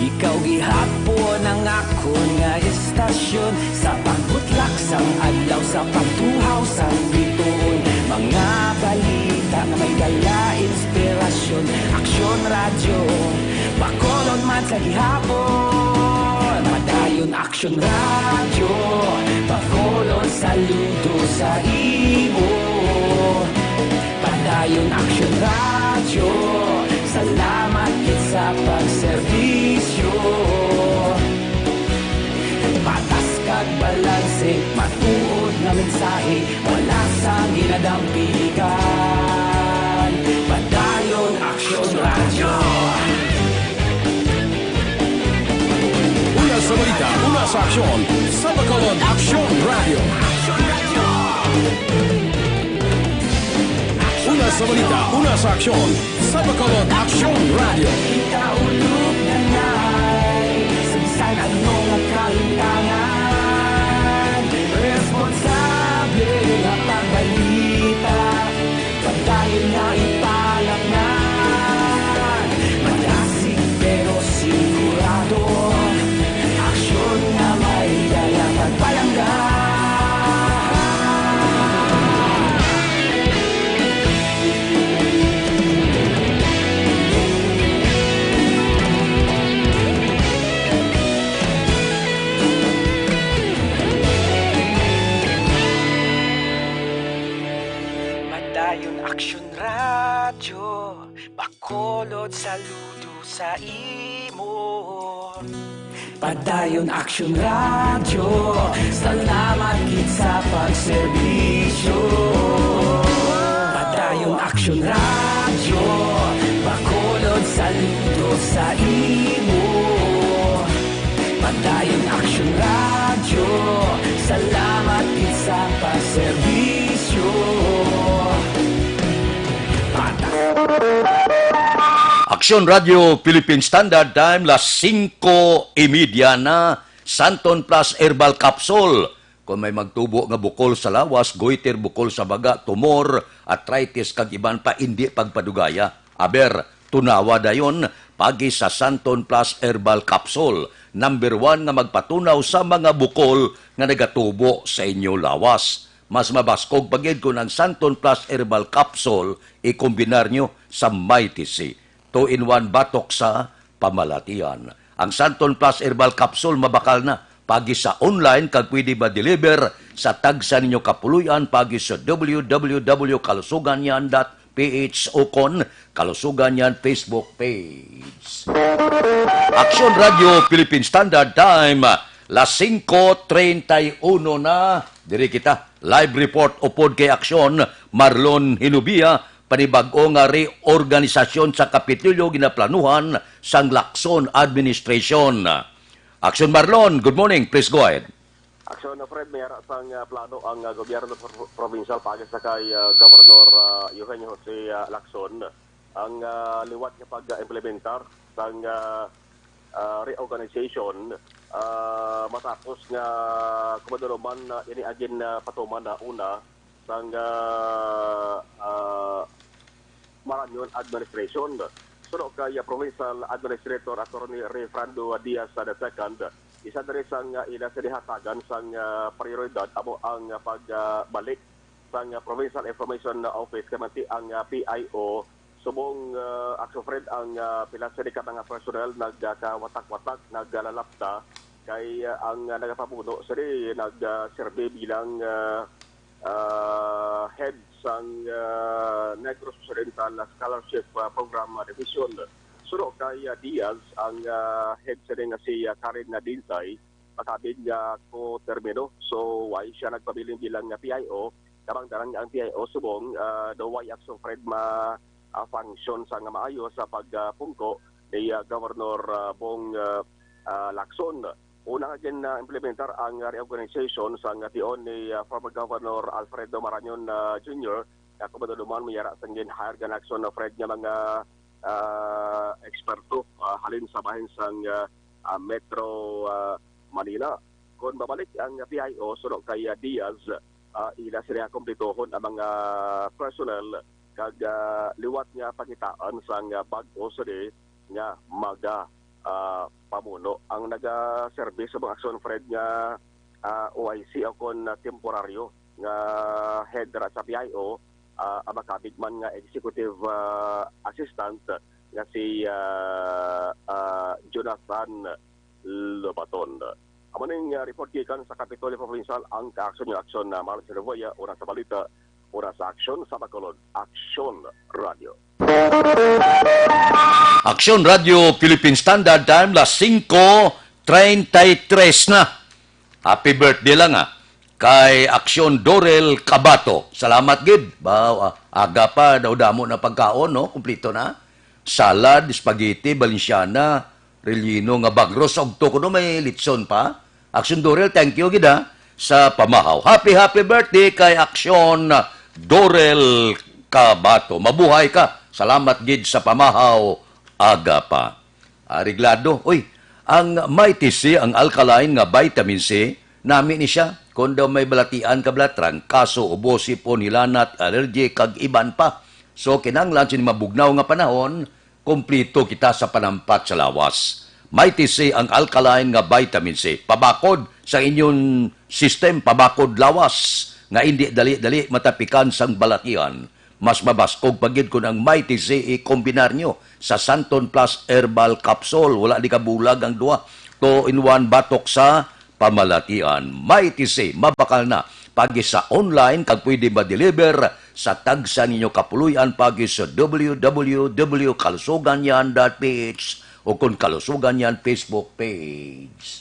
ikaw gihapon ang akon nga istasyon. Sa pagbutlak sang adlaw, sa pagtuhaw sang bituon, mga balita nga may dala inspirasyon. Aksyon Radyo, Bacolod man sa gihapon. Padayon Aksyon Radyo, Bacolod, saludo sa imo. Padayon Aksyon Radyo, salamat gid sa pagserbisyo. Patas kag balanse, matuod nga mensahe, wala sang ginadampigan. Padayon Aksyon Radyo. Una sa balita, una sa aksyon, sa Bacolod Aksyon Radyo. Una sa balita, una sa aksyon, sa Bacolod Aksyon Radyo. Kita ulog na nay, sa bisan ano nga kalintangan, responsable nga pagbalita. Padayon na ipalapngan, madasig pero sigurado. Aksyon nga may dala pagpalangga. Padayon Aksyon Radyo, Bacolod, saludo sa imo. Padayon Aksyon Radyo, salamat gid sa pagserbisyo. Padayon Aksyon Radyo, Bacolod, saludo sa imo. Padayon Aksyon Radyo, salamat gid sa pagserbisyo. Aksyon Radyo Philippine Standard Time, las singko y media na. Santon Plus Herbal Capsule. Kung may magtubo nga bukol sa lawas, goiter, bukol sa baga, tumor, arthritis, kag iban pa, indi pagpadugaya. Aber, tunawa dayon, pagi sa Santon Plus Herbal Capsule. Number one nga magpatunaw sa mga bukol nga nagatubo sa inyo lawas. Mas mabaskog pa gid kon ang Santon Plus Herbal Capsule ikombinar nyo sa Mighty C. Two-in-one batok sa pamalatian. Ang Santon Plus Herbal Capsule mabakal na. Pagi sa online kag pwede ma-deliver sa tagsa ninyo kapuloy-an pagi sa w w w kalusuganyan dot p h ukon Kalusuganyan Facebook page. Aksyon Radio Philippine Standard Time, las singko treinta y uno na. Diri kita, live report upod kay Aksyon Marlon Hinubia, panibag-o nga reorganisasyon sa Kapitolyo ginaplanuhan sang Lacson administration. Aksyon Marlon, good morning. Please go ahead. Aksyon, Fred, may ara sang, ah, plano ang, ah, gobyerno pro-, provincial paagi sa kay, ah, Governor, ah, Eugenio Jose, ah, Lacson ang, ah, liwat nga pag-implementar sang, ah, ah, reorganization, ah, matapos nga kumaduluman na ini agin, ah, patuman na una sang, ah, ah, Marañon administration. Suno kay, ah, Provincial Administrator Attorney Rayfrando Diaz the second, isa diri sang, ah, ila sa gihatagan sang, ah, prioridad amo ang, ah, pagbalik sang, ah, Provincial Information Office, kay manti ang, ah, P I O, subong, ah, Aksyon Fred, ang, ah, pila sa ka mga personnel nagkawatak-watak, naglalapta kay, ah, ang, ah, nagapamuno sini nagserbi bilang, ah, ah, head sang, ah, Negros Occidental Scholarship, ah, Program, ah, Division. Suno kay, ah, Diaz, ang, ah, head sini nga si, ah, Karen Dinsay, makabig nga ko termino. So, why siya nagpabilin bilang nga P I O? Kabangdanan nga ang P I O subong, ah, daw wala, Aksyon Fred, ma, ah, function sa nga maayo sa pagpungko ni, ah, Governor, ah, Bong, ah, ah, Lacson. Una nga gin-implementar ang reorganization sang tion ni, ah, former Governor Alfredo Marañon, ah, Junior, nga kumaduluman may ara sang gin-hire nga Aksyon Fred nga mga, ah, eksperto, ah, halin sa bahin sang, ah, ah, Metro, ah, Manila. Kon mabalik ang P I O, suno kay, ah, Diaz, ah, ila sila kumplituhon ang mga personnel kag, ah, liwat nga pangitaan sang, ah, bag-o sila nga maga, ah, pamuno. Ang nagaserbi sa mga Aksyon Fred nga, ah, O I C o kon, ah, temporaryo nga head ra sa P I O, ah, ang makabig man nga executive, ah, assistant nga si, ah, ah, Jonathan Lobaton. Amo ning, ah, report gikan sa Kapitolyo Provincial, ang kaaksyon nga aksyon na Marlon Revuelta, Oras sa Balita, Oras sa Aksyon sa Bacolod, Aksyon Radio. Aksyon Radio Philippine Standard Time, las singko treinta y tres na. Happy birthday lang, ah, kay Aksyon Dorel Cabato. Salamat gid. Ba, ah, aga pa, daw damo na pagkaon, no? Kumplito na. Salad, spaghetti, Valenciana, relleno nga bagros, ug to kuno may litson pa. Aksyon Dorel, thank you gid, ha, sa pamahaw. Happy, happy birthday kay Aksyon Dorel Cabato. Mabuhay ka. Salamat gid sa pamahaw. Aga pa. Areglado. Uy, ang Mighty C, ang alkaline nga vitamin C, nami ni siya. Kon daw may balatian ka, bala, trangkaso, ubo, sipon, hilanat, allergy, kag iban pa. So, kinahanglan sini mabugnaw nga panahon, kompleto kita sa panampat sa lawas. Mighty C ang alkaline nga vitamin C. Pabakod sa inyong system, pabakod lawas, nga indi dali-dali matapikan sang balatian. Mas mabaskog pa gid kon ang Mighty C i-combinar nyo sa Santon Plus Herbal Capsule. Wala di kabulag ang duha. Two-in-one batok sa pamalatian. Mighty C, mabakal na. Paagi sa online kag pwede ma-deliver sa tagsa ninyo kapuloy-an paagi sa W W W kalusuganyan dot P H o kon Kalusuganyan Facebook page.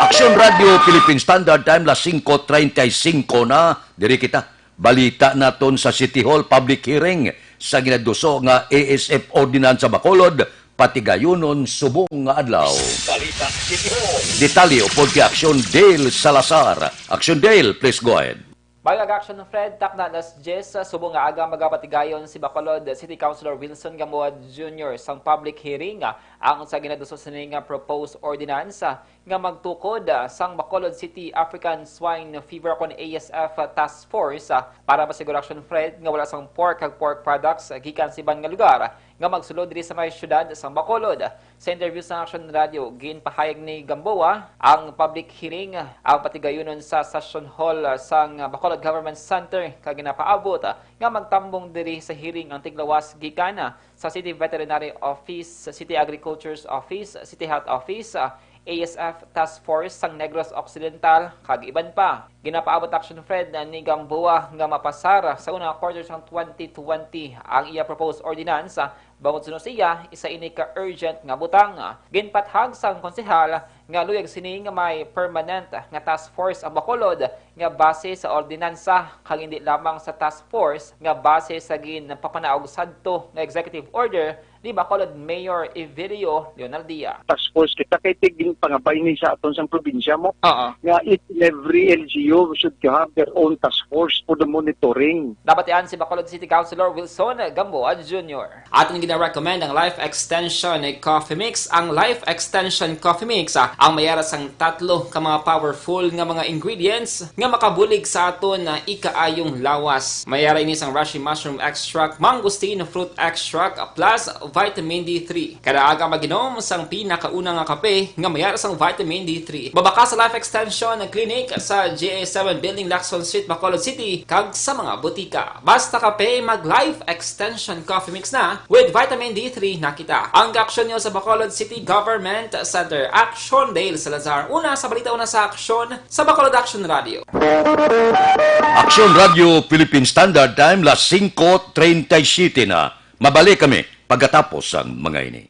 Aksyon Radio Philippine Standard Time, las singko treinta y cinco na. Diri kita. Balita naton sa City Hall public hearing sa ginaduso nga A S F ordinance sa Bacolod, patigayunon subong nga adlaw. Balita City Hall. Detalye upod kay Aksyon Dale Salazar. Aksyon Dale, please go ahead. Balag Aksyon Fred, takna alas diyes subong nga aga magapatigayon si Bacolod City Councilor Wilson Gamboa Junior sang public hearing, ah, ang sa ginaduso sini nga proposed ordinance, ah, nga magtukod, ah, sang Bacolod City African Swine Fever kon A S F Task Force, ah, para masiguro, Aksyon Fred, nga wala sang pork kag pork products, ah, gikan sa iban nga lugar nga magsulod diri sa may siyudad sang Bacolod. Sa interview sa Aksyon Radio, ginpahayag ni Gamboa ang public hearing, ah, ang patigayunon sa Session Hall, ah, sang Bacolod Government Center kag ginapaabot, ah, nga magtambong diri sa hearing ang tiglawas gikan, ah, sa City Veterinary Office, City Agriculture's Office, City Health Office, ah, A S F Task Force sang Negros Occidental, kag iban pa. Ginapaabot, Aksyon Fred, ni Gamboa nga mapasar sa unang quarter sang twenty twenty ang iya proposed ordinance, ah, bangod suno siya, isa ini ka urgent nga butang. Ginpathag sang konsehal nga luyag sini nga may permanent nga task force ang Bacolod nga base sa ordinansa, kag hindi lamang sa task force nga base sa ginpapanaog sadto nga executive order ni Bacolod Mayor Evelio Leonardia. Task force kita kay tigin pangabay ni sa aton sang probinsya mo Oo. nga each and every L G U should have their own task force for the monitoring. Nabatian si Bacolod City Councilor Wilson Gamboa Junior. Aton gina-recommend ang Life Extension Coffee Mix. Ang Life Extension Coffee Mix, ah, ang may ara sang tatlo ka mga powerful nga mga ingredients nga makabulig sa aton, ah, ikaayong lawas. May ara ini sang reishi mushroom extract, mangosteen fruit extract, plus vitamin D three. Kada aga mag-inom sang pinakauna nga kape nga may ara sang vitamin D three. Mabakas sa Life Extension Clinic sa G A seven Building, Lacson Street, Bacolod City, kag sa mga butika. Basta kape, mag Life Extension Coffee Mix na, with vitamin D three na kita. Ang aksyon nyo sa Bacolod City Government Center. Aksyon, Dale Salazar. Una sa balita, una sa aksyon, sa Bacolod Aksyon Radio. Aksyon Radio Philippine Standard Time, las singko treinta y siete na. Mabalik kami pagkatapos sang mga ini.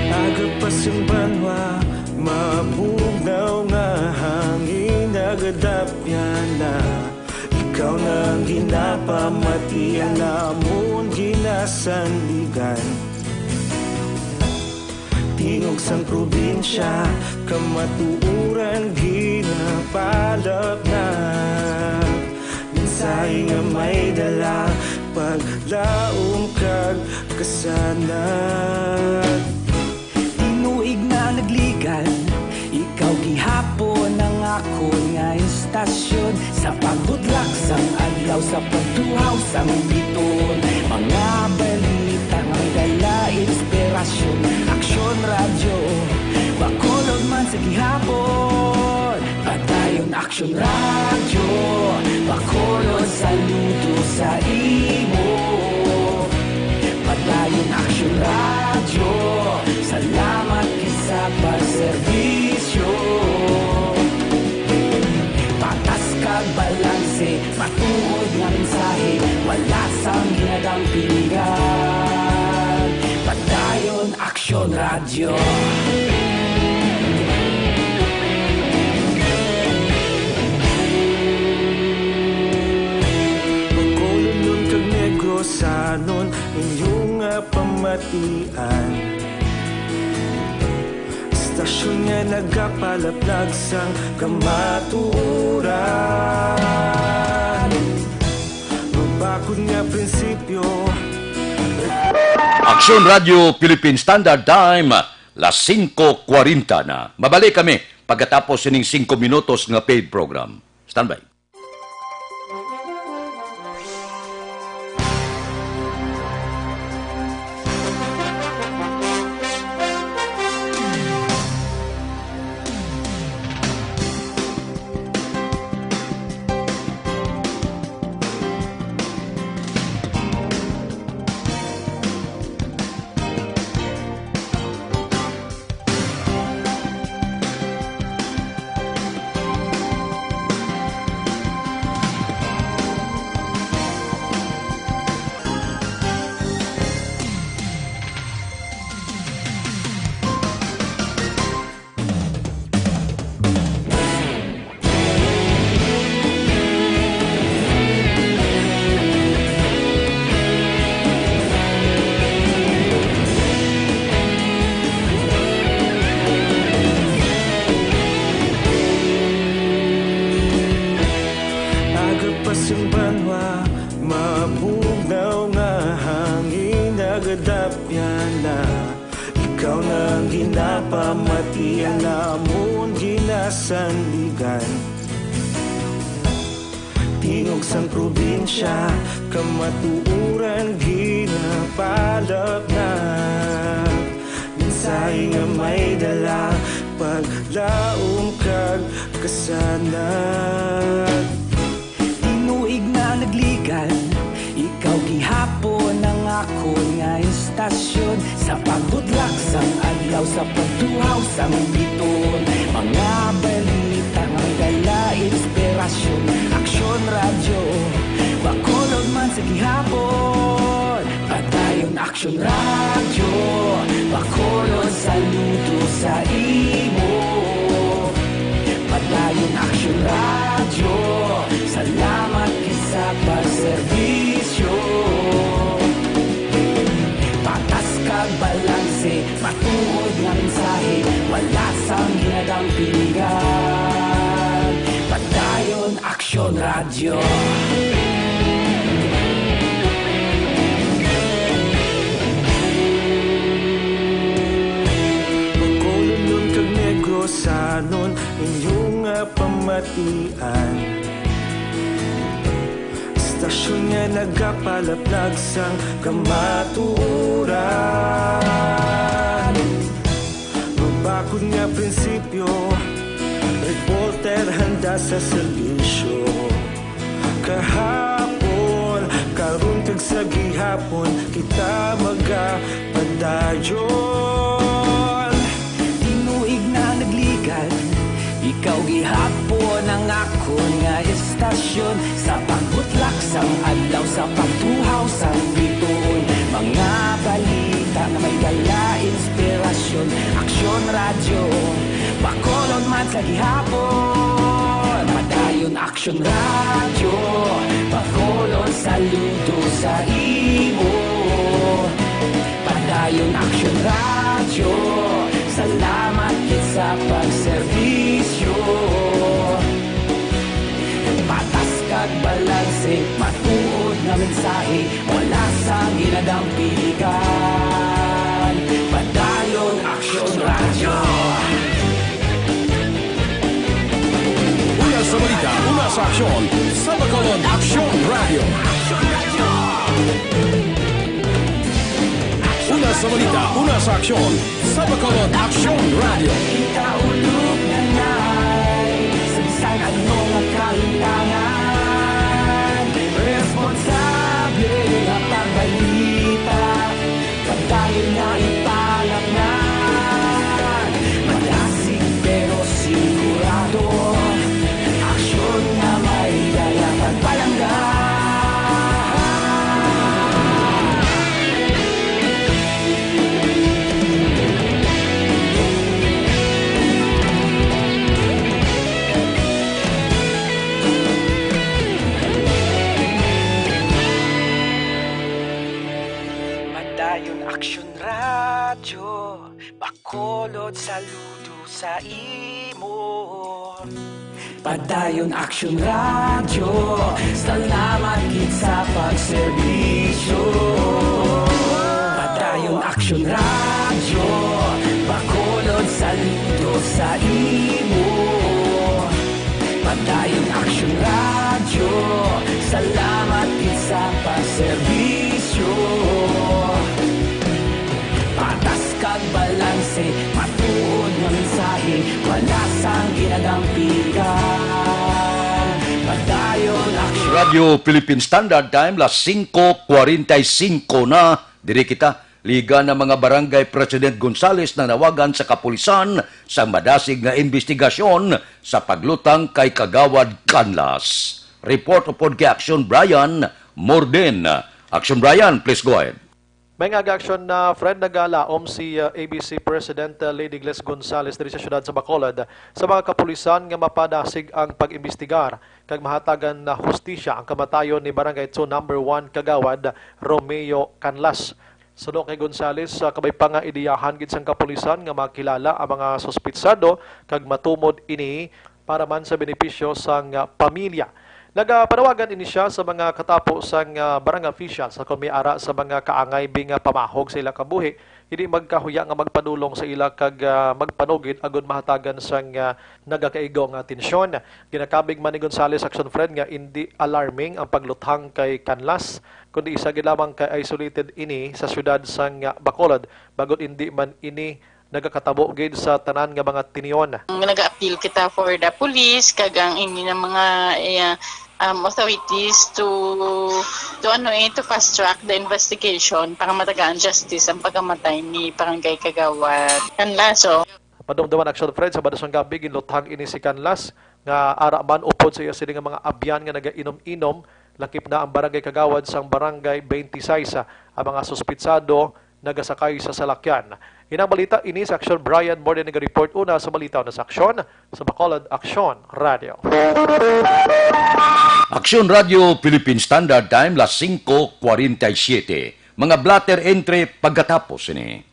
Aga pa sing banwa, mabugnaw nga hangin, nagadapyan na. Ikaw na ang ginapamati, ang amon ginasandigan. Tingog sang probinsya, kamatuoran ginapalapnag. Mensahe nga may dala, paglaom kag kasanag. Tinuig na nagligan, ikaw gihapon ang akon nga istasyon. Sa pagbutlak sang adlaw, sa pagtuhaw sang biton, mga balita nga may dala inspirasyon. Aksyon Radyo, Bacolod man sa gihapon. Padayon Aksyon Radyo, Bacolod, saludo sa imo. Padayon Aksyon Radyo, salamat gid sa pagserbisyo. Patas kag balanse, matuod nga mensahe, wala sang ginadampingan. Padayon Aksyon Radyo. Bacolod kag Negrosanon, inyo nga pamatian. Istasyon nga nagapalaplag sang kamatuoran. Mabakod nga prinsipyo. Aksyon Radio Philippine Standard Time, las singko kwarenta na. Mabalik kami pagkatapos sining singko minutos nga paid program. Standby. Pasang banwa, mabugnaw nga hangin nagadapyan na. Ikaw na ang ginapamatian namon ginasandigan. Tingog sang probinsya, kamatuoran ginapalapnag. Mensahe nga may dala, paglaom kag kasanag. Tinuig na nagligan, ikaw gihapon ang akon nga istasyon. Sa pagbutlak sang adlaw, sa pagtuhaw sang bituon, mga balita nga may dala inspirasyon. Aksyon Radyo, Bacolod man sa gihapon. Padayon Aksyon Radyo, Bacolod saludo sa imo. Padayon Aksyon Radyo, salamat gid sa pagserbisyo. Patas kag balanse, matuod nga mensahe, wala sang ginadampingan. Padayon Aksyon Radyo. Bacolodnon kag Negrosanon, inyo nga pamatian. Istasyon nga nagapalaplag sang kamatuoran. Mabakod nga prinsipyo, reporter handa sa serbisyo. Kahapon, karon kag sa gihapon, kita magapadayon. Tinuig na nagligan, ikaw gihapon ang akon nga istasyon. Sa pagbutlak sang adlaw, sa pagtuhaw sang bituon, mga balita nga may dala inspirasyon. Aksyon Radyo, Bacolod man sa gihapon. Padayon Aksyon Radyo, Bacolod saludo sa imo. Padayon Aksyon Radyo, salamat gid sa pagserbisyo. Patas kag balanse, matuod nga mensahe, wala sang ginadampigan. Padayon Aksyon Radyo. Una sa balita, una sa aksyon, sa Bacolod Aksyon Radyo. Una sa balita, una sa aksyon, sa Bacolod Aksyon Radyo. Kita ulog na nay, sa bisan ano nga kalintangan, responsable nga pagbalita, padayon nga ipalapngan. Madasig pero sigurado, aksyon nga may dala pagpalangga. Padayon Aksyon Radyo, Bacolod saludo sa imo. Padayon Aksyon Radyo, salamat gid sa pagserbisyo. Padayon Aksyon Radyo, Bacolod saludo sa imo. Padayon Aksyon Radyo, salamat gid sa pagserbisyo. Patas kag balanse, matuod nga mensahe, wala sang ginadampigan. Padayon Aksyon. Radyo Philippine Standard Time, las singko kwarenta y singko na. Diri kita, liga na mga Barangay President Gonzales nanawagan sa kapulisan sa madasig nga imbestigasyon sa paglutang kay Kagawad Canlas. Report upod kay Aksyon Brian Morden. Aksyon Brian, please go ahead. May nga aga aksyon na, friend, nagalaom si, uh, A B C President, uh, Lady Gles Gonzales diri sa siyudad sa Bacolod sa mga kapulisan nga mapadasig ang pag-imbestigar kag mahatagan na hustisya ang kamatayon ni Barangay two Number One Kagawad Romeo Canlas. Suno kay Gonzales, uh, kabay pa nga ideyahan gid sang kapulisan nga makilala ang mga suspitsado kag matumod ini para man sa benepisyo sang, uh, pamilya. Nagapanawagan ini siya sa mga katapo sang, ah, barangay officials sa kon may ara sa mga kaangay bi nga pamahog sa ila kabuhi, hindi magkahuya nga magpadulong sa ila kag, ah, magpanugid agud mahatagan sang, ah, nagakaigo nga atensyon. Ginakabig man ni Gonzales Action Fred nga indi alarming ang pagluthang kay Canlas, kundi isa gid lamang ka isolated ini sa siyudad sang, ah, Bacolod, bag-od indi man ini nagakatabo gid sa tanan nga mga tinion. Nag-appeal kita for the police kag ang ini na mga, eh, um, authorities to, to ano, eh, to fast track the investigation para matagaan justice ang pagkamatay ni Barangay Kagawad Canlaso. Madumduman, Action Fred, Sabado sang gabi ginluthang ini si Canlas nga ara man upod sa iya sini nga mga abyan nga nagainom-inom, lakip na ang barangay kagawad sang Barangay twenty-six. Ang mga suspitsado nagasakay sa salakyan. Inang balita ini sa Action. Brian Morden naga-report una sa balita na sa Action sa Bacolod Action Radio. Action Radio Philippine Standard Time, las singko kwarenta y siyete. Mga blotter entry pagkatapos ini.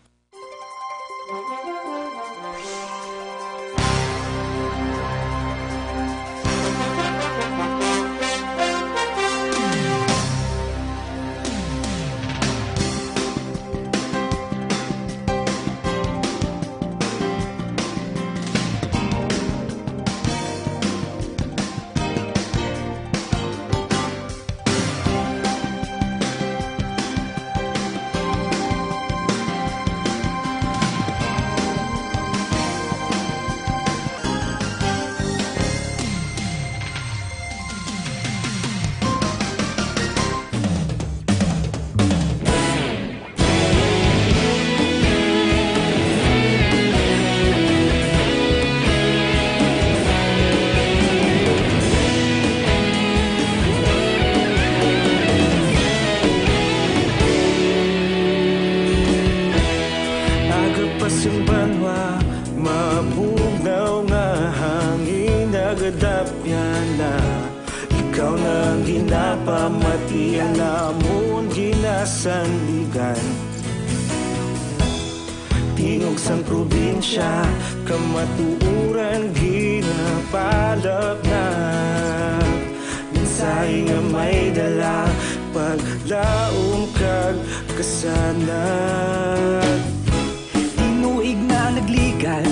Aga pa sang banwa, mabugnaw nga hangin nagadapyan na. Ikaw na ang ginapamati, ang amon ginasandigan. Tingog sang probinsya, kamatuoran ginapalapnap. Mensahe nga may dala, paglaom kag kasanag. Tinuig na nagligan,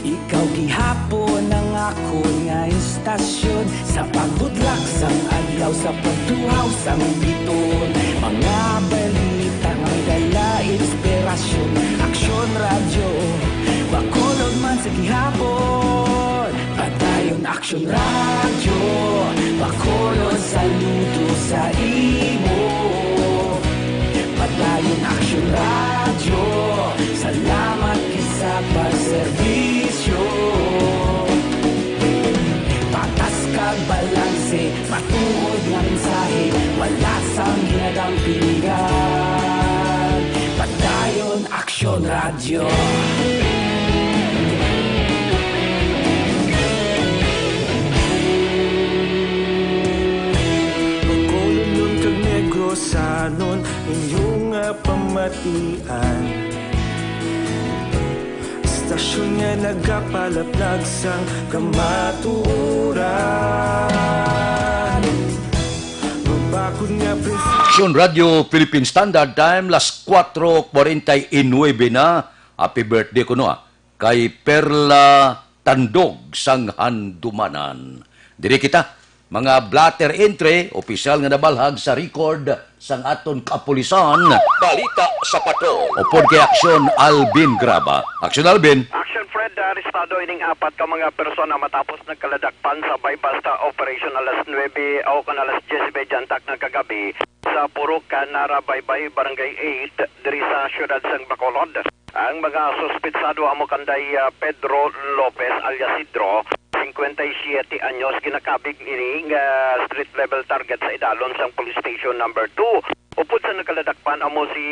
ikaw gihapon ang akon nga istasyon. Sa pagbutlak sang adlaw, sa pagtuhaw sang biton, mga balita nga may dala inspirasyon. Aksyon Radyo, Bacolod man sa gihapon. Padayon Aksyon Radyo, Bacolod, saludo sa imo. Padayon Aksyon Radyo, salamat gid sa pagserbisyo. Patas kag balanse, matuod nga mensahe, wala sang ginadampingan. Padayon Aksyon Radyo. Bacolodnon kag Negrosanon, inyo nga pamatian. Istasyon nga nagapalaplag sang kamatuoran. Mabakod nga prinsipyo. Aksyon Radyo Philippine Standard Time, las kuwatro kwarenta y nuebe na. Happy birthday kuno, ah, kay Perla Tandog sang Handumanan. Diri kita, mga blotter entry, opisyal nga nabalhag sa record sang aton kapulisan. Balita sa Patrol. Upod kay Aksyon Alvin Graba. Aksyon Alvin. Aksyon Fred, arestado ining apat ka mga persona matapos nagkaladakpan sa buy-bust operation alas nuebe o kon alas diyes y media antak nga kagabi sa Purok Narabaybay, Barangay eight, diri sa siyudad sang Bacolod. Ang mga suspitsado amo kanday, ah, Pedro Lopez alias Sidro, singkwenta y siyete anyos, ginakabig ini nga street level target sa idalom sang Police Station Number Two. Upod sa nagkaladakpan amo si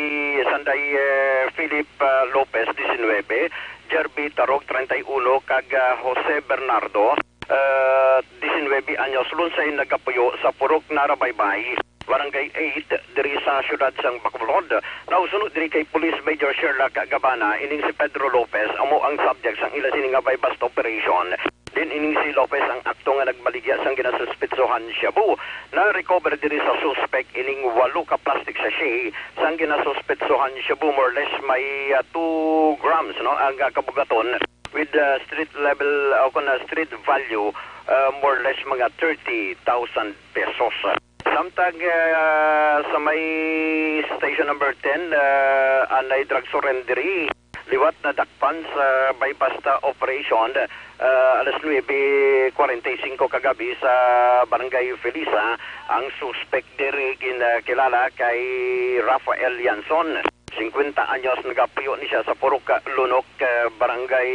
sanday, eh, Philip, ah, Lopez, diecinuebe, Jerby Tarog, treinta y uno, kag, ah, Jose Bernardo, ah, diecinuebe anyos, lunsay nagapuyo sa Purok Narabaybay, Barangay eight, diri sa siyudad sang Bacolod. Nausunod diri kay Police Major Sherlock Gabana, ining si Pedro Lopez amo ang subject sang ila sini nga buy-bust operation. Din ining si Lopez ang akto nga nagbaligya sang ginasuspetsohan shabu. Na-recover diri sa suspek ining walo ka plastic sachet sang ginasuspetsohan shabu, more or less may, ah, two grams, no, ang, ah, kabugaton with, ah, street level, o kon, ah, street value, ah, more or less mga thirty thousand pesos. Samtang, ah, sa may station number ten, ah, anay drug surrender diri. Liwat nadakpan sa buy-bust operation, ah, alas nuebe kwarenta y cinco kagabi sa Barangay Felisa, ang suspek diri ginakilala kay Rafael Yanson, singkwenta anyos, nagapuyo ni siya sa Purok Lunok, ah, Barangay,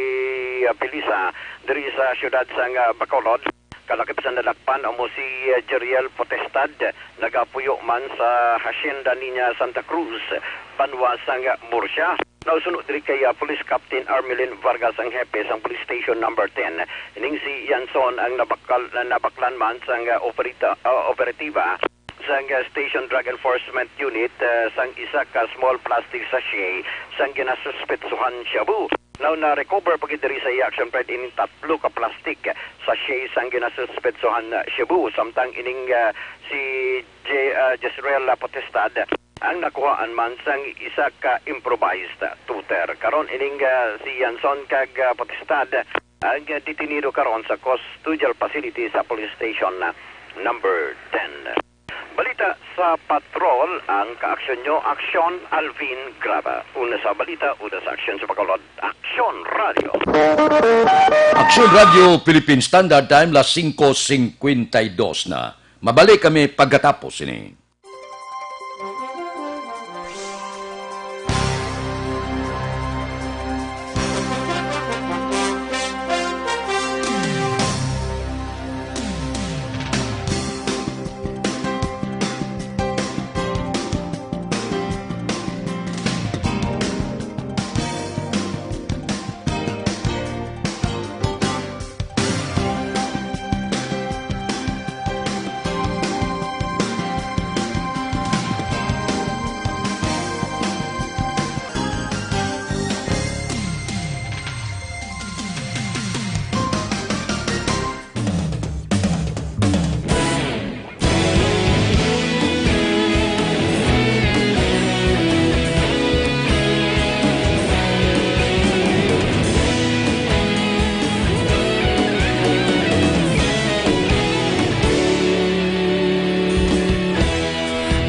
ah, Felisa, diri sa siyudad sang, ah, Bacolod. Kalakip sa nadakpan amo si, ah, Jeriel Potestad, nagapuyo man sa Hacienda Niña Santa Cruz, banwa sang Murcia. Nausuno diri kay, ah, Police Captain Armelin Vargas ang hepe sang Police Station Number ten. Ining si Yanson ang nabakal-, nabaklan man sang, ah, operita-, ah, operatiba sang, ah, Station Drug Enforcement Unit, ah, sang isa ka small plastic sachet sang ginasuspetsohan shabu. Now, na-recover pa gid diri sa iya action file ining tatlo ka plastic sachet sang ginasuspetsohan shabu, samtang ining, ah, si J-, ah, Jezreel Potestad ang nakuhaan man sang isa ka improvised toter. Karon ining, ah, si Yanson kag, ah, Potestad ang, ah, detenido karon sa custodial facility sa Police Station, ah, Number ten. Balita sa Patrol, ang kaaksyon nyo, Aksyon Alvin Graba. Una sa balita, una sa aksyon sa Bacolod, Aksyon Radio. Aksyon Radio Philippine Standard Time, las singko singkwenta y dos na. Mabalik kami pagkatapos sini.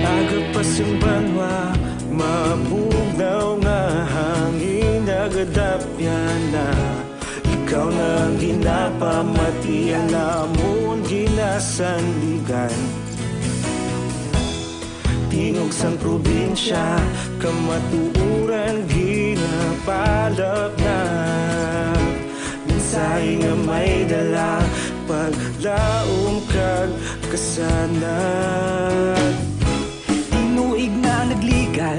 Aga pa sing banwa, mabugnaw nga hangin, nagadapyan na. Ikaw na ang ginapamatian, amon ginasandigan. Tingog sang probinsya, kamatuoran ginapalapnap. Mensahe nga may dala, paglaom kag kasanag. Tinuig na nagligan,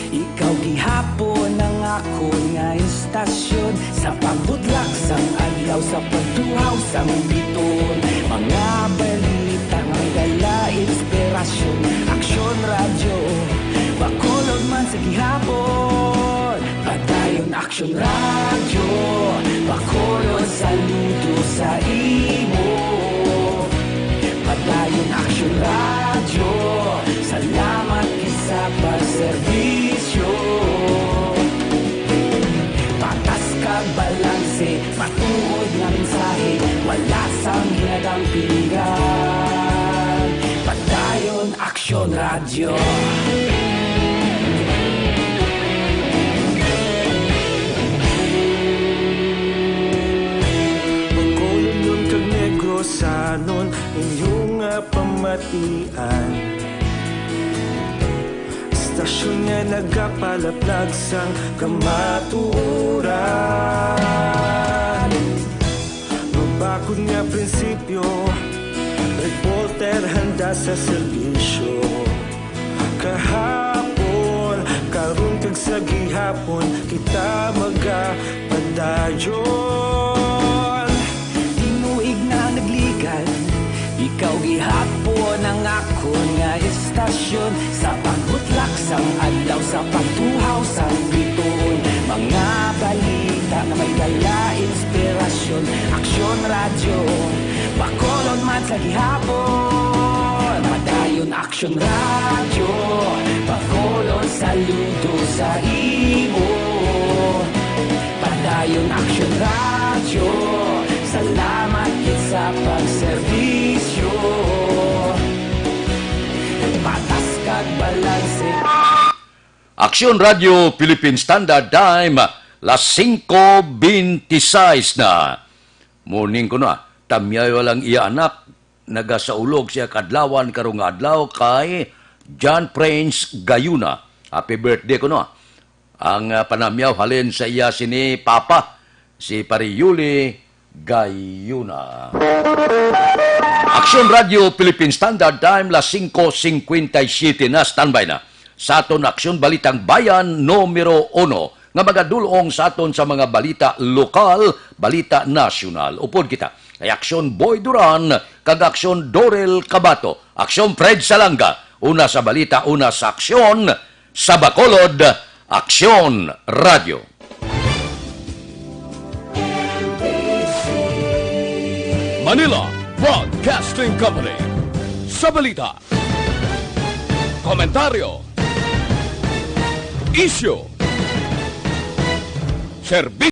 ikaw gihapon ang akon nga istasyon. Sa pagbutlak sang adlaw, sa pagtuhaw sang bituon, mga balita nga may dala inspirasyon. Aksyon Radyo, Bacolod man sa gihapon. Padayon Aksyon Radyo, Bacolod, saludo sa imo. Padayon Aksyon Radyo, salamat gid sa pagserbisyo. Patas kag balanse, matuod nga mensahe, wala sang ginadampingan. Padayon Aksyon Radyo. Bacolodnon kag Negrosanon, inyo nga pamatian. Istasyon nga nagapalaplag sang kamatuoran. Mabakod nga prinsipyo, reporter handa sa serbisyo. Kahapon, karon kag sa gihapon, kita magapadayon. Tinuig na nagligan, ikaw gihapon ang akon nga istasyon. Sa pagbutlak sang adlaw, sa pagtuhaw sang bituon, mga balita nga may dala inspirasyon. Aksyon Radyo, Bacolod man sa gihapon. Padayon Aksyon Radyo, Bacolod, saludo sa imo. Padayon Aksyon Radyo, salamat gid sa pagserbisyo. Patas kag balanse. Aksyon Radyo Philippine Standard Time, las singko bente sais na. Morning ko na, tamyayo lang iya anak, nagasaulog siya kadlawan karong adlaw kay John Prince Gayuna. Happy birthday ko na. Ang ah, panamyaw halin sa iya sini Papa, si Pari Yuli Gayuna. Aksyon Radyo Philippine Standard Time, las singko singkwenta y siyete na, standby na. Sa aton Aksyon Balitang Bayan numero uno, nga magadulong sa aton sa mga balita lokal, balita nasyonal. Upod kita kay Aksyon Boy Duran kag Aksyon Dorel Kabato, Aksyon Fred Salanga, una sa balita, una sa aksyon, sa Bacolod, Aksyon Radyo. Manila Broadcasting Company. Sa balita, komentaryo, isyu, serbisyo.